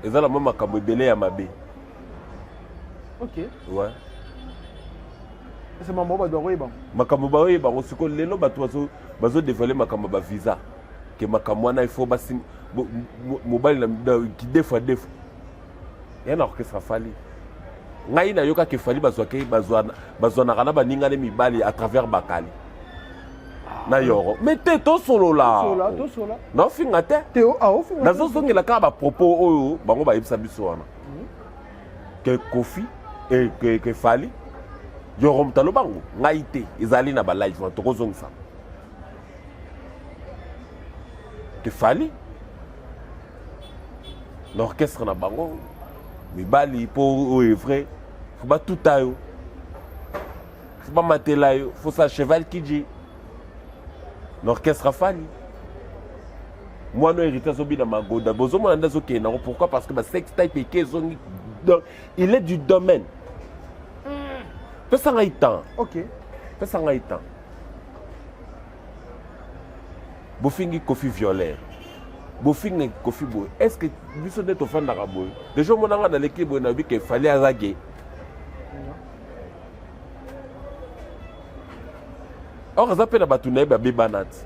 Eza na mwa makambo ebele ya mabe. Ok. Ouais. Ese mambo bato bakoyeba. Makambo baoyeba yango sikoyo lelo bato bazodévoiler makambo ya bavisa ke makambo wana il faut basi mobali na deux fois deux fois ya na orchestre Fally. Ngai nayokaki Fally bazwaki bazwanaka na baninga ne mibali à travers bakali na yoro mais te tosolola Tosola. Naofinga te. Te aofinga. Nazozongela kaka bapropos oyo bango bayebisa biso wana ke Koffi ke Fally yoro moto alobango ngai te ezali na balive wana tokozongisa ke Fally na orchestre na bango mibali mpo oyo est vrai fo batuta yo, fo bamatela yo, fo sa cheval kiji na orchestre Fally. Mwana oyo hérité azobina magoda, bozomona nde azokende nango. Pourquoi? Parce que basex type eke ezongi, donc il est du domaine. Pesa ngai temps. Ok. Pesa ngai temps. Bofingi Koffi violeur, bofingi Koffi boye. Est ce que biso nde tofandaka boye déjà omonanga naleki boye nayebi ke Fally aza gay? Or aza mpe na bato na ye babebana ti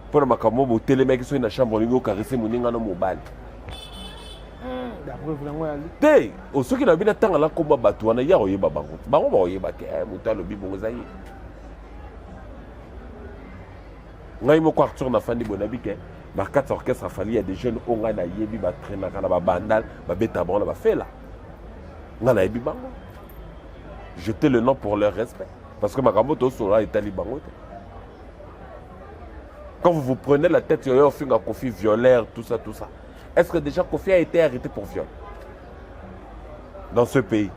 mpo na makambo botelemaki soki na chambre olingi ocaresser moninga no mobali. D'après yango yali. Te, soki nayebi natanga na nkombo ya bato wana ya koyeba bango te, bango bakoyeba te. Moto alobi bongo eza ye. Ngai moko Arthur nafandi boye nayebi ke na kati ya orchestre Fally ya des jeunes oyo ngai nayebi batraînaka na babandal, babetaka bango na bafela, ngai nayebi bango. Jeter le nom pour leur respect parce que makambo tosolola etali bango te. Quand vous vous prenez la tête, yoyo ofinga Koffi violeur, tout ça, tout ça, est-ce que déjà Koffi a été arrêté pour viol dans ce pays?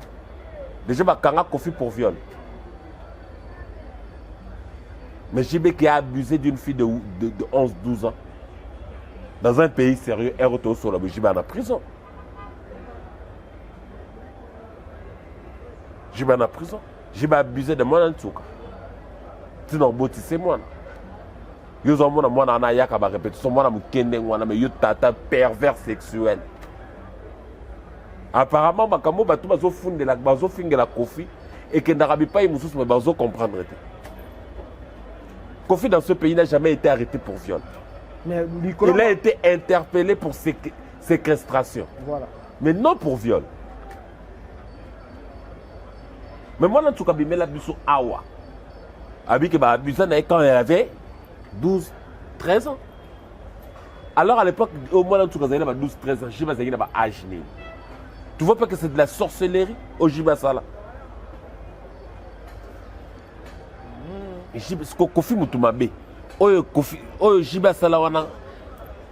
Déjà bakanga Koffi pour viol, mais JB qui a abusé d'une fille de 11 12 ans, dans un pays sérieux, RTO sur la JB en prison, JB en prison. JB a abusé de mwana nsuka ntina obotise mwana yo ozomona mwana wana ayaka barépétition, mwana moke ndenge wana, mais yo tata pervers sexuel. Apparemment makambo bato bazofundela, bazofingela Koffi ekendaka bipai mosusu, mais bazocomprendre te. Koffi dans ce pays n'a jamais été arrêté pour viol. Mais il a été interpellé pour séquestration. Voilà. Mais non pour viol. Mais mwana nsuka bimela biso awa abiki baabusa na ye quand elle avait 12 13 ans. Alors à l'époque au mwana nsuka azalaki na ba 12 13 ans, JB azalaki na ba âge nini? Tu vois pas que c'est de la sorcellerie oyo JB asala? JB Koffi mutu mabe oyo Koffi oyo JB asala wana,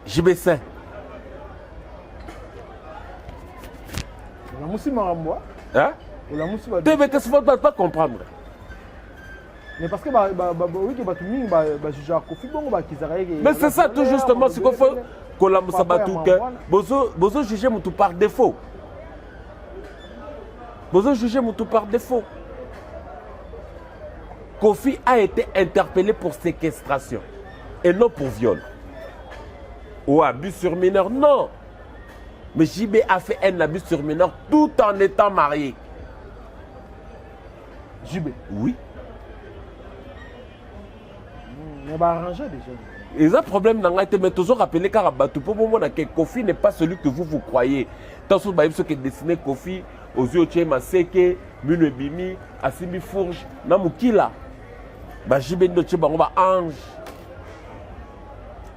JB saint. Olamusi makambo. Hein? Olamusi. Te, mais qu'est-ce qu'il faut pas comprendre? Mais parce que ba bato mingi bajugeaka Kofi bongo, bakizaka ye. Mais c'est ça tout justement, sikoyo faut kolamusa bato ke bozo juge mutu par défaut, bozo juge mutu par défaut. Kofi a été interpellé pour séquestration et non pour viol ou abus sur mineur, non. Mais JB a fait un abus sur mineur tout en étant marié. JB? Oui. Mais baarrange déjà. Eza problème na ngai te, mais tozo rappeler kaka bato mpo bomona ke Kofi n'est pas celui que vous vous croyez. Ntanso bayebi soki dessine Kofi, ozwi otie maseke, mino ebimi, asimbi fourche na mokila. Bajibe nde otie bango baange.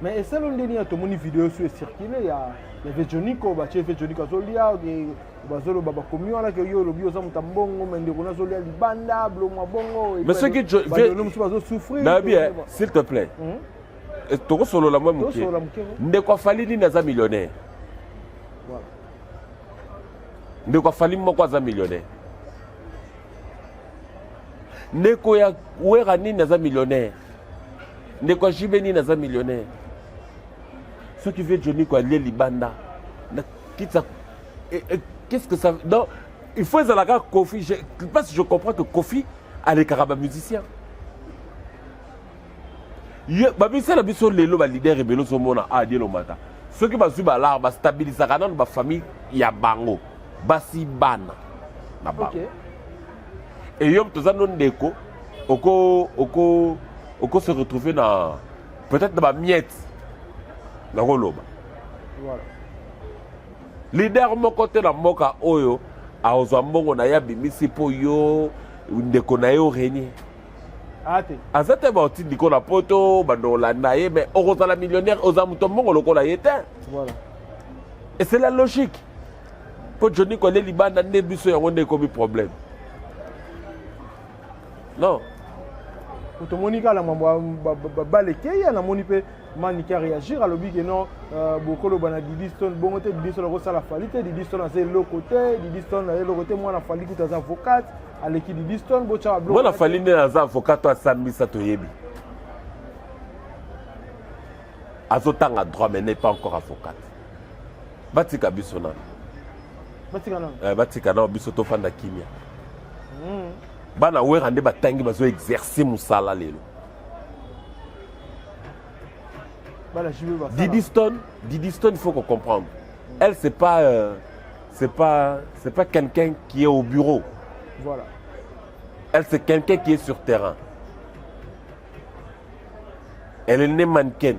Mais esalo ndeni ya tomoni video so ecircule ya Vejoniko, batie Vejoniko azolia, bazoloba bakomi wana ke yo olobi oza moto ya mbongo, me ndeko nazolia libanda bilomwa bongo. Mais soki mosusu bazosouffrir. Nayebi, s'il te plaît, tokosolola mwa moke. Tosolola moke. Ndeko afali nini aza millionnaire? Voilà. Ndeko afali moko aza millionnaire? Ndeko ya Wera nini aza millionnaire? Ndeko ya Jibe nini aza millionnaire? Soki vie Joniko alie libanda na kitsa, qu'est-ce que ça? Donc il faut ezalaka Kofi parce que je comprends que Kofi alekaka bamusicien. Bamusicien na biso lelo, baleader ebele ozomona adielomata, soki bazwi balar, bastabilisaka nano bafamille ya bango, basi, bana na bango. Eyo toza no ndeko oko se retrouver na peut-être na bamiettes nakoloba. Leader moko te na mboka oyo azwa mbongo na ye abimisi mpo yo ndeko na ye orenie. Ah te. Aza te. Baotindiko na poto, bando olanda ye, mais okozala millionnaire, oza moto mbongo lokola ye te. Et c'est la logique. Mpo Johnny kole libanda nde biso yango nde ekomi problème, non? Po tomoni kaka na mambo baleke ya, namoni mpe Maniki aréagir, alobi ke non, bokoloba na Didi Stone bongo te, Didi Stone akosala Fali te, Didi Stone aza eloko te, Didi Stone aza eloko te, mwana Fali kutu aza avocate, aleki Didi Stone, botya babiloko. Mwana Fali nde aza avocat to asambisa, toyebi. Azotanga droit mais n'est pas encore avocate. Batika biso nano. Batika nano. Batika nano biso tofanda kimia. Bana Wera nde batangi, bazo exercer mosala lelo. Bana JB basala. Didi Stone, Didi Stone, il faut qu'on comprenne. Elle, c'est pas quelqu'un qui est au bureau. Elle, c'est quelqu'un qui est sur terrain. Elle est née mannequin.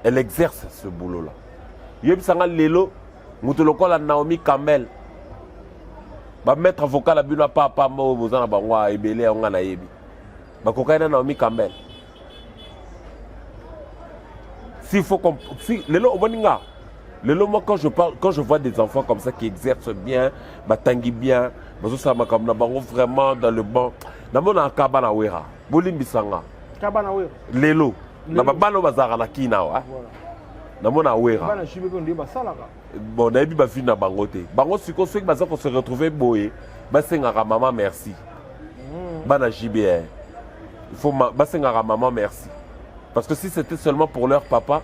Elle exerce ce boulot-là. Yebisanga lelo, moto lokola Naomi Campbell, bamaître avocat na bino apapa mo boza na bango ebele, yango nga nayebi bakokani na Naomi Campbell. S'il faut si lelo omoni nga lelo, moi, quand je parle, quand je vois des enfants comme ça qui exercent bien, batangi bien, bazosala makambo na bango vraiment dans le bon, namonaka bana Wera, bolimbisanga. Ka bana Wera. Lelo na Lelo. Babana oyo bazalaka na kina awa, namona Wera. Bana JB mpe nde basalaka. Bon, nayebi bavi na bango te. Bango sikoyo soki baza kose retrouver boye, basengaka mama merci. Bana JBR, il faut basengaka mama merci, parce que si c'était seulement pour leur papa,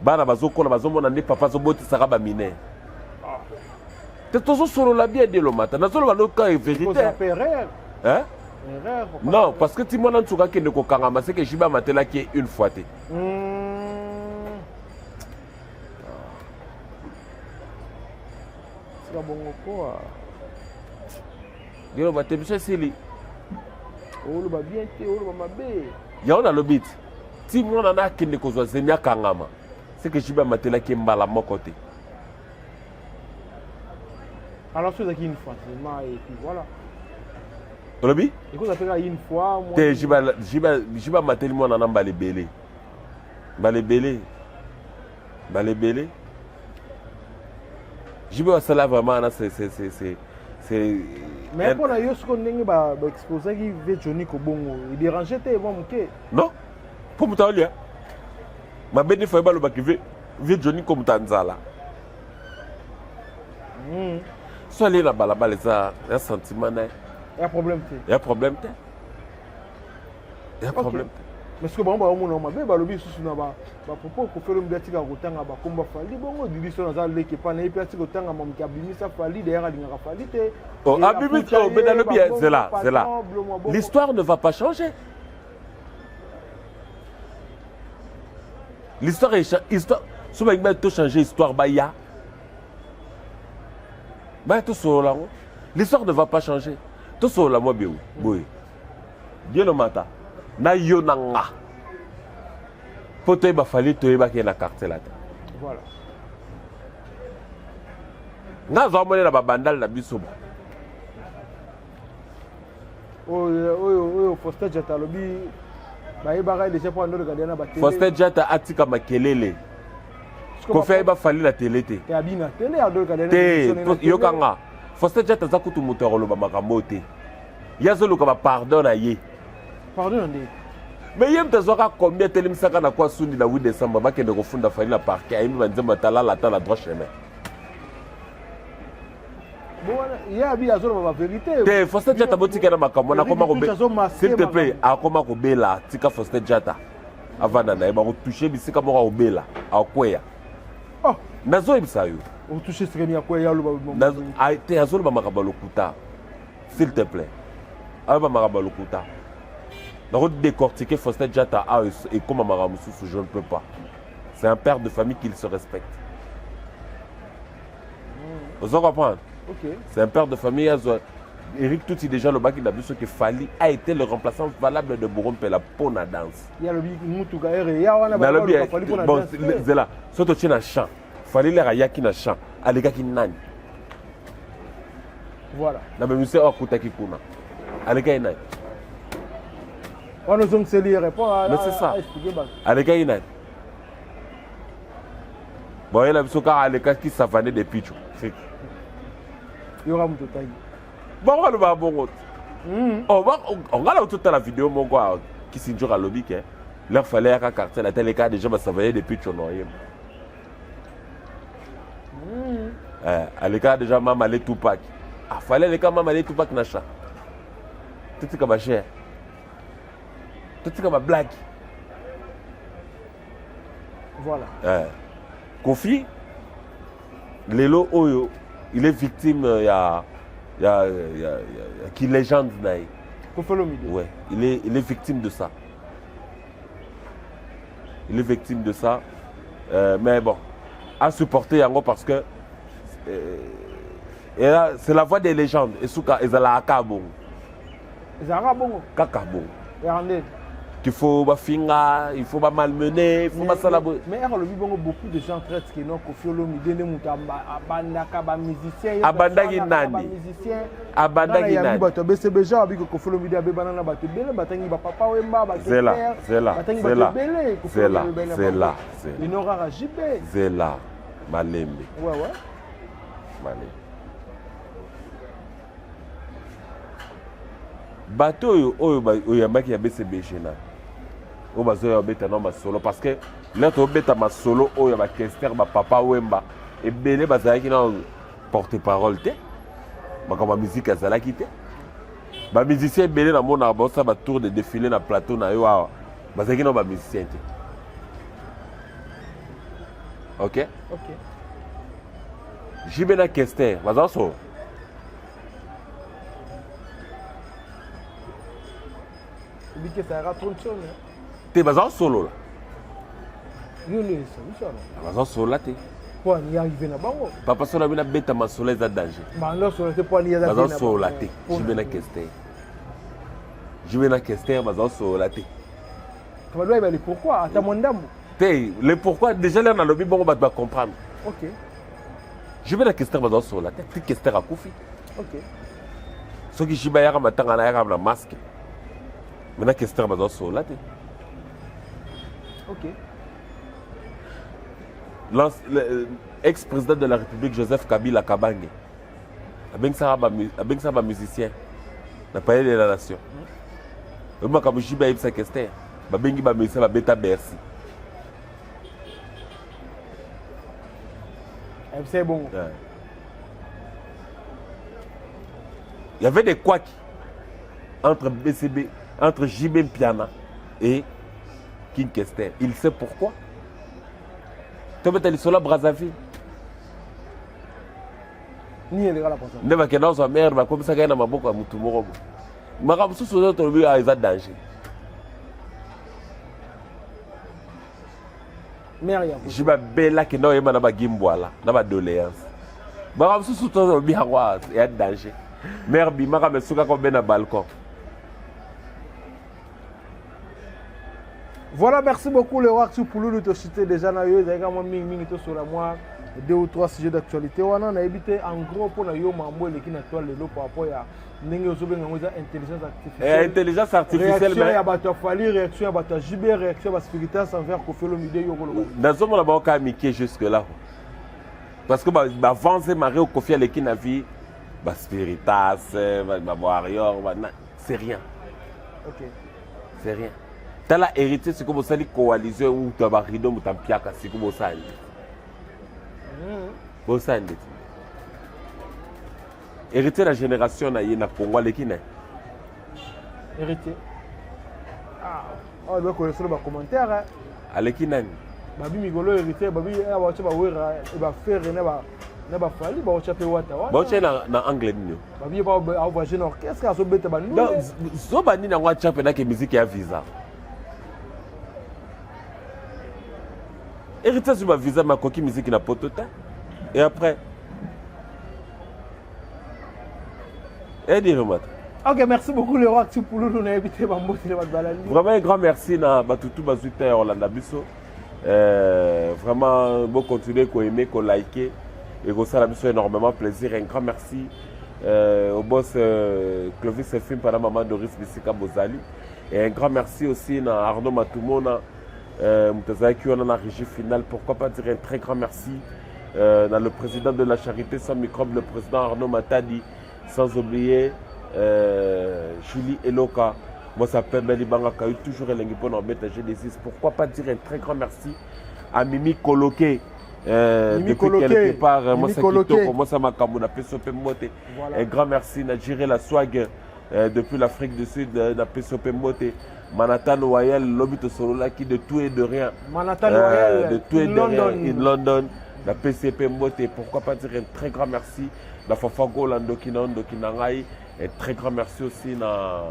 bana bazokola, bazomona nde papa azobotisaka baminere te. Tozosolola bien delomata, nazoloba loka vérité. Kozala mpe erreur. Hein? Erreur, papa. Non, parce que ti mwana nsuka akende kokangama, seke JB amatelaki ye une fois te. Sika bongo koa. Deloba te, biso esili. Oloba bien te, oloba mabe. Yango nalobi ti ti mwana na akende kozwa zemi, akangama, seke JB amatelaki ye mbala moko te. Alors so ezalaki une fois seulement et puis voilà. Olobi? Ekozala mpe kaka une fois. Te, JB amateli mwana na mbala ebele, mbala ebele, mbala ebele. JB asala vraiment wana, c'est Mais mpo na yo sikoyo, ndenge baexposaki ve Johnny Kobongo, edérange te mwa moke? Non, mpo moto aolia mabe nde faye balobaki ve Johnny ko moto ya nzala. So alie na balabala, eza ya sentiment na ye. Ya problème te. Ya problème te. Ya problème te. Mais soki bango baomona mabe, balobi lisusu na bapropos Koffi Olomide atika kotanga bakomba Fally bongo. Didi Stone aza leki epa na ye mpe atika kotanga mamoki abimisa Fally. D'ailleurs alingaka Fally te. Oh, abimi, oh, mais nalobi zela zela, l'histoire ne va pas changer. L'histoire est histoire. So balingi ba to changer histoire, baya baya tosolola yango. L'histoire ne va pas changer. Tosolola mwa bien boye. Dielo Mata na yo na nga mpo toyeba Fally, toyebaki ye na Quartier Latin. Voilà. Nga azwa monela babandale na biso ba Oyo Faustin Jata alobi, bayebaka ye déjà mpo andoleka deya na batele. Faustin Jata atika makelele. Kofi ayeba Fally na tele te. Te, abina tele, andoleka deya. Te, yokanga, Faustin Jata aza kutu moto ya koloba makambo oyo te. Ye azoluka bapardon na ye. Pardon na nde? Mais ye moto azwaka combien? Atelemisaka na kwa sundi na 8 décembre, bakende kofunda Fally na parquet. Ayembi banzembo, atalala ata na droit chemin. Ye abi azoloba bavérité. Te, Faustin Jata, botika na makambo wana. Akoma, s'il te plaît, akoma kobela. Tika Faustin Jata avanda na ye. Bakotouche bisika moko, akobela, akweya. Nazoyebisa yo. Otouche sekeni ya kweya, aloba. Te, azoloba makambo ya lokuta. S'il te plaît, ayoba makambo ya lokuta. Nakodécortiquer Faustin Jata awa, ekóma makambo mosusu, je ne peux pas. C'est un père de famille qu'il se respecte, ozo comprendre? Okay. C'est un père de famille. Azwa Eric Tuti déjà lobaki na biso que Fally a été le remplaçant valable de Bouro Mpela mpo na danse. Yalobi mutuka ere ya wana. Nalobi bon, zela, so totie na champ, Fally lere ayaki na champ, alekaki nani? Voilà. Na bamusicien oyo akutaki kuna, alekaki nani? Wana ozongiseli ye répond. Mais c'est ça, alekaki nani? Boyela biso kaka alekaki Savane de Picho. Yoka moto otangi. Bango balobaka bongo te. Nga na totala video moko awa, Kisinjor alobi ke leur fallait yaka Quartier Latin, aleka déjà basavane de Picho na oyemba. Aleka déjà Mama Le Tupac, afale aleka Mama Le Tupac na cha. Totika bachere, totika bablague. Voilà. Kofi lelo oyo, il est victime ya ki légende na ye. Koffi Olomide. Ouais, il est victime de ça, il est victime de ça. Mais bon, à supporter yango parce que et là, c'est la voix des légendes. Esuka ezalaka kaka bongo. Ezalaka bongo. Kaka bongo. Yaka ndeni? Qu'il faut bafinga, il faut bamalmener, il faut basala boye. Mais ere alobi bongo, beaucoup de gens traitent que non, Koffi Olomide nde moto abandaka bamusicien. Abandaki nani? Abandaki nani? Bato ya BCBG abiki Koffi Olomide abebana na bato ebele. Batangi bapapa Wemba. Zela, zela, batangi zela. bato ebele. Zela, zela, zela. Lino kaka JB. Zela, malembe. Ouais. Malembe. Bato oyo oyambaki ya BCBG na oyo bazoya babeta na masolo, parce que lere tobeta masolo oyo ya bakester, bapapa Wemba ebele bazalaki na porte parole te, makambo ya musique azalaki te. Bamusicien ebele namonaka baosala batour de défilé na plateau na yo awa, bazalaki na bamusicien te. Ok? Ok. JB na Kester baza solo. Obiki ezalaka trontione. Te, baza solola. Yo nde esabisi wana. Baza solola te. Po ani arrive na bango. Papa solo bina beta masolo eza danger. Bando solola te po ani aza. Baza solola te. JB na Kester, JB na Kester baza solola te. Bato bayeba le pourquoi, ata mwa ndambo. Te, le pourquoi déjà lere nalobi bongo, bato bacomprendre. Ok. JB na Kester baza solola te ti Kester akufi. Ok. Soki JB ayaka matanga na ayaka na masque, mais na Kester baza solola te. Ok. Ex-président de la République Joseph Kabila Kabange abengisaka bamusicien na Palais de la Nation. Oyebi makambo JB ayebisa Kester? Babengi bamusicien, babeta Bercy. C'est bon. Ouais. Il y avait des couacs entre BCB, entre JB Mpiana. Et King Kester, il sait pourquoi. Tobeta lisolo ya Brazzaville. Nini eleka na Brazzaville? Nde bakenda kozwa mare bakomisaka ye na maboko ya motu moko boye. Makambo mosusu ozo tolobi ah, eza danger. Mare ya Jiba Bella akenda koyemba na bagimbwala na badoléance. Makambo mosusu tolobi yango ah, ya danger. Mare bimaka me sukaka obe na balcon. Voilà, merci beaucoup le roi Arthur Pululu to cité déjà na yo ezalaki mwa mingi mingi tosola mwa deux ou trois sujets d'actualité wana nayebi te en gros mpo na yo mambo eleki na toile lelo par rapport ya ndenge ozobenga yango eza intelligence artificielle eh, intelligence artificielle réaction ya bato ya Fally réaction ya bato ya JB réaction ya baspiritas envers Koffi Olomide yo koloba nazomona bango kaka mike jusque là parce que bavance marie Koffi aleki na vie baspiritas bawarrior c'est rien okay. C'est rien. Tala héritier sikoyo bosali coalition uta ba rideau moto ampiaka sikoyo bosala nde bosala nde héritier na génération na ye na Congo aleki na ye héritier ah oyo bakolesolo ba commentaire aleki nani babi mikolo héritier babi baotya bawera bafere na ba na bafali baotya mpe wata wana baotya na, na angle nini babi avoyage na orchestre azobeta banule zoba nini yango atya mpenake miziki ya visa héritier azwi bavisa me akoki miziki na poto te et après ediremata Ok, merci beaucoup le roi Tsupululu na évité bambote le balandi. Vraiment un grand merci na batutu bazwi te ya kolanda biso. Vraiment bo continuer ko aimer, ko liker et kosala biso énormément plaisir. Un grand merci au boss Clovis Fimpa na maman Doris Bisika Bozali. Et un grand merci aussi na Arnaud Matumona moto azalaki wana na régie finale. Pourquoi pas dire un très grand merci na le président de la charité sans microbe, le président Arnaud Matadi, sans oublier Julie Eloka. Moi, ça s'appelle Libanga Kayu, toujours elengi pour nous Genesis. Pourquoi pas dire un très grand merci à Mimi Koloké. Mimi depuis Koloké. quelque part, moi Mimi ça Koloké. kitoko, moi ça makambo na peso pe mbote. Voilà. Un grand merci na Jiré la swag depuis l'Afrique du Sud na peso pe mbote. Manhattan Wayel, lobi tosololaki de tout et de rien. Manhattan Wayel, de tout et in de rien London. in London. Na PCP mbote, pourquoi pas dire un très grand merci na Fafa Gola ndoki na ndoki na ngai. Un très grand merci aussi na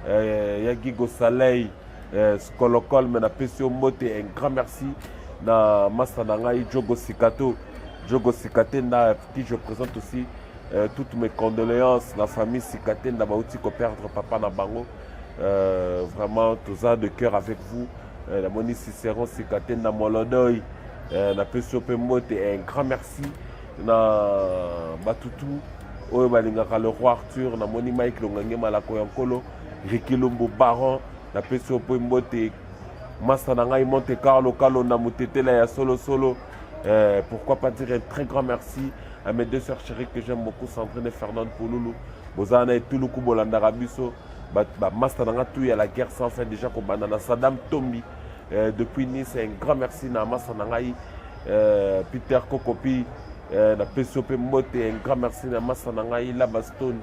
Yagigo Salei Skolokol mais na PCO mbote, un grand merci na Masta na ngai Diogo Sikato. Diogo Sikatenda qui je présente aussi toutes mes condoléances la famille Sikatenda bauti ko perdre papa na bango. Vraiment tout ça de cœur avec vous. La moni Cicéron Sikatenda Molodoy na PCO pe mbote, un grand merci na batutu oyo balingaka le roi Arthur, na moni Mike Longange Malako Yankolo, Ricky Lumbu Baron, na PCO pe mbote, Masta na ngai Monte Carlo Kalonda Mutetela ya solo solo. Pourquoi pas dire un très grand merci à mes deux sœurs chéries que j'aime beaucoup, Sandrine et Fernande Pouloulou. Bozana et Tuluku Bolanda Rabiso, ba, ba Masta na nga tout ya la guerre sans fin déjà kobanda na Saddam Tombi depuis Nice. Un grand merci na Masta na ngai Peter Kokopi na PSOP Mbote. Un grand merci na Masta na ngai Labastone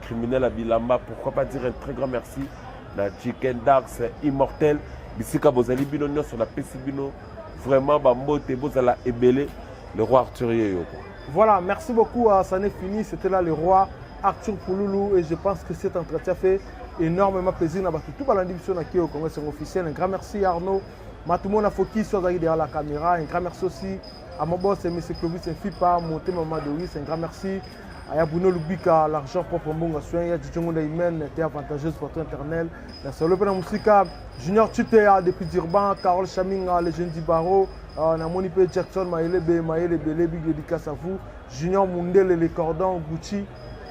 criminel à Bilamba. Pourquoi pas dire un très grand merci na Chicken Darks Immortel bisika bozali bino nyonso na pesi bino vraiment ba mbote bozala ebele le roi Arthur Yeyo quoi. Voilà, merci beaucoup, ça n'est fini, c'était là le roi Arthur Pululu et je pense que cet entretien fait énormément plaisir na batu tout balandi biso na Kio Congo c'est officiel. Un grand merci Arnaud Matumona Foki sur derrière la caméra. Un grand merci aussi à mon boss M. Clovis Fipa, monté maman Doris. Un grand merci à Yabuno Lubika, l'argent propre Mbonga soin, ya Djongo Ndaimen, était avantageuse pour toi éternel. La solo pe na musika Junior Chitea depuis Durban, Carole Chaminga, les jeunes du barreau, na moni pe Jackson Maelebe, Maelebe, big dédicace à vous. Junior Mundele, les cordons, Gucci.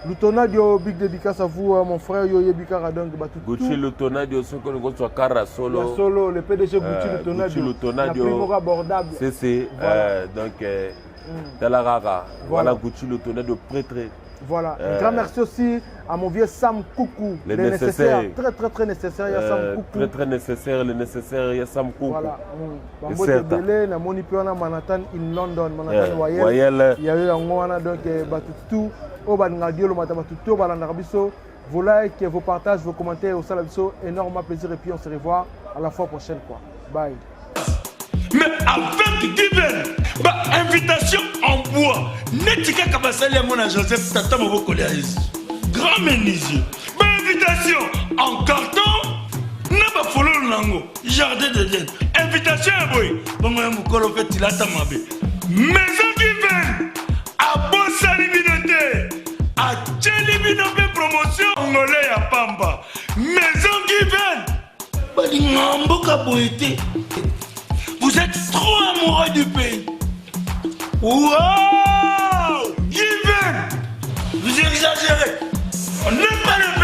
Lutonadio, big dédicace à vous, mon frère Yoye Bikara, donc, bah, tout, Gucci tout. Lutonadio, ce que nous avons Kara Solo. La Solo, le PDG Gucci Lutonadio. Gucci Lutonadio. La prix abordable. C'est, c'est, Voilà. donc, Talarara. Voilà. Voilà Gucci Lutonadio prêtre. Voilà. Un grand merci aussi à mon vieux Sam Koukou. Le Le nécessaire. nécessaire. Très, très, très nécessaire. Il y a Sam Koukou. Très, très nécessaire. Le nécessaire, il y a Sam Koukou. Voilà. Et Bambo certes. Tebele, na moni pe wana Manhattan in London, Manhattan Wayel. Wayel. Il y a eu un wana, donc, batu tout. Oyo balingaka Dieu, mata, batu tout, balandaka biso. Vos likes, vos partages, vos commentaires, au sala biso, énormément plaisir. Et puis on se revoit. À la fois prochaine quoi. Bye. Mais avec Given, ba invitation en bois neti kaka basali yango na Joseph tata mobokoli ya Yesu grand menuisier, ba invitation en carton na bafololo nango jardin d'Eden, invitation ya boye bongo ya mokolo mpe tilata mabe. Maison Given abosani bino te, atieli bino mpe promotion ngole ya pamba. Maison Given balingaka mboka boye te. Vous êtes trop amoureux du pays. Wow! Given, vous exagérez. On n'aime pas le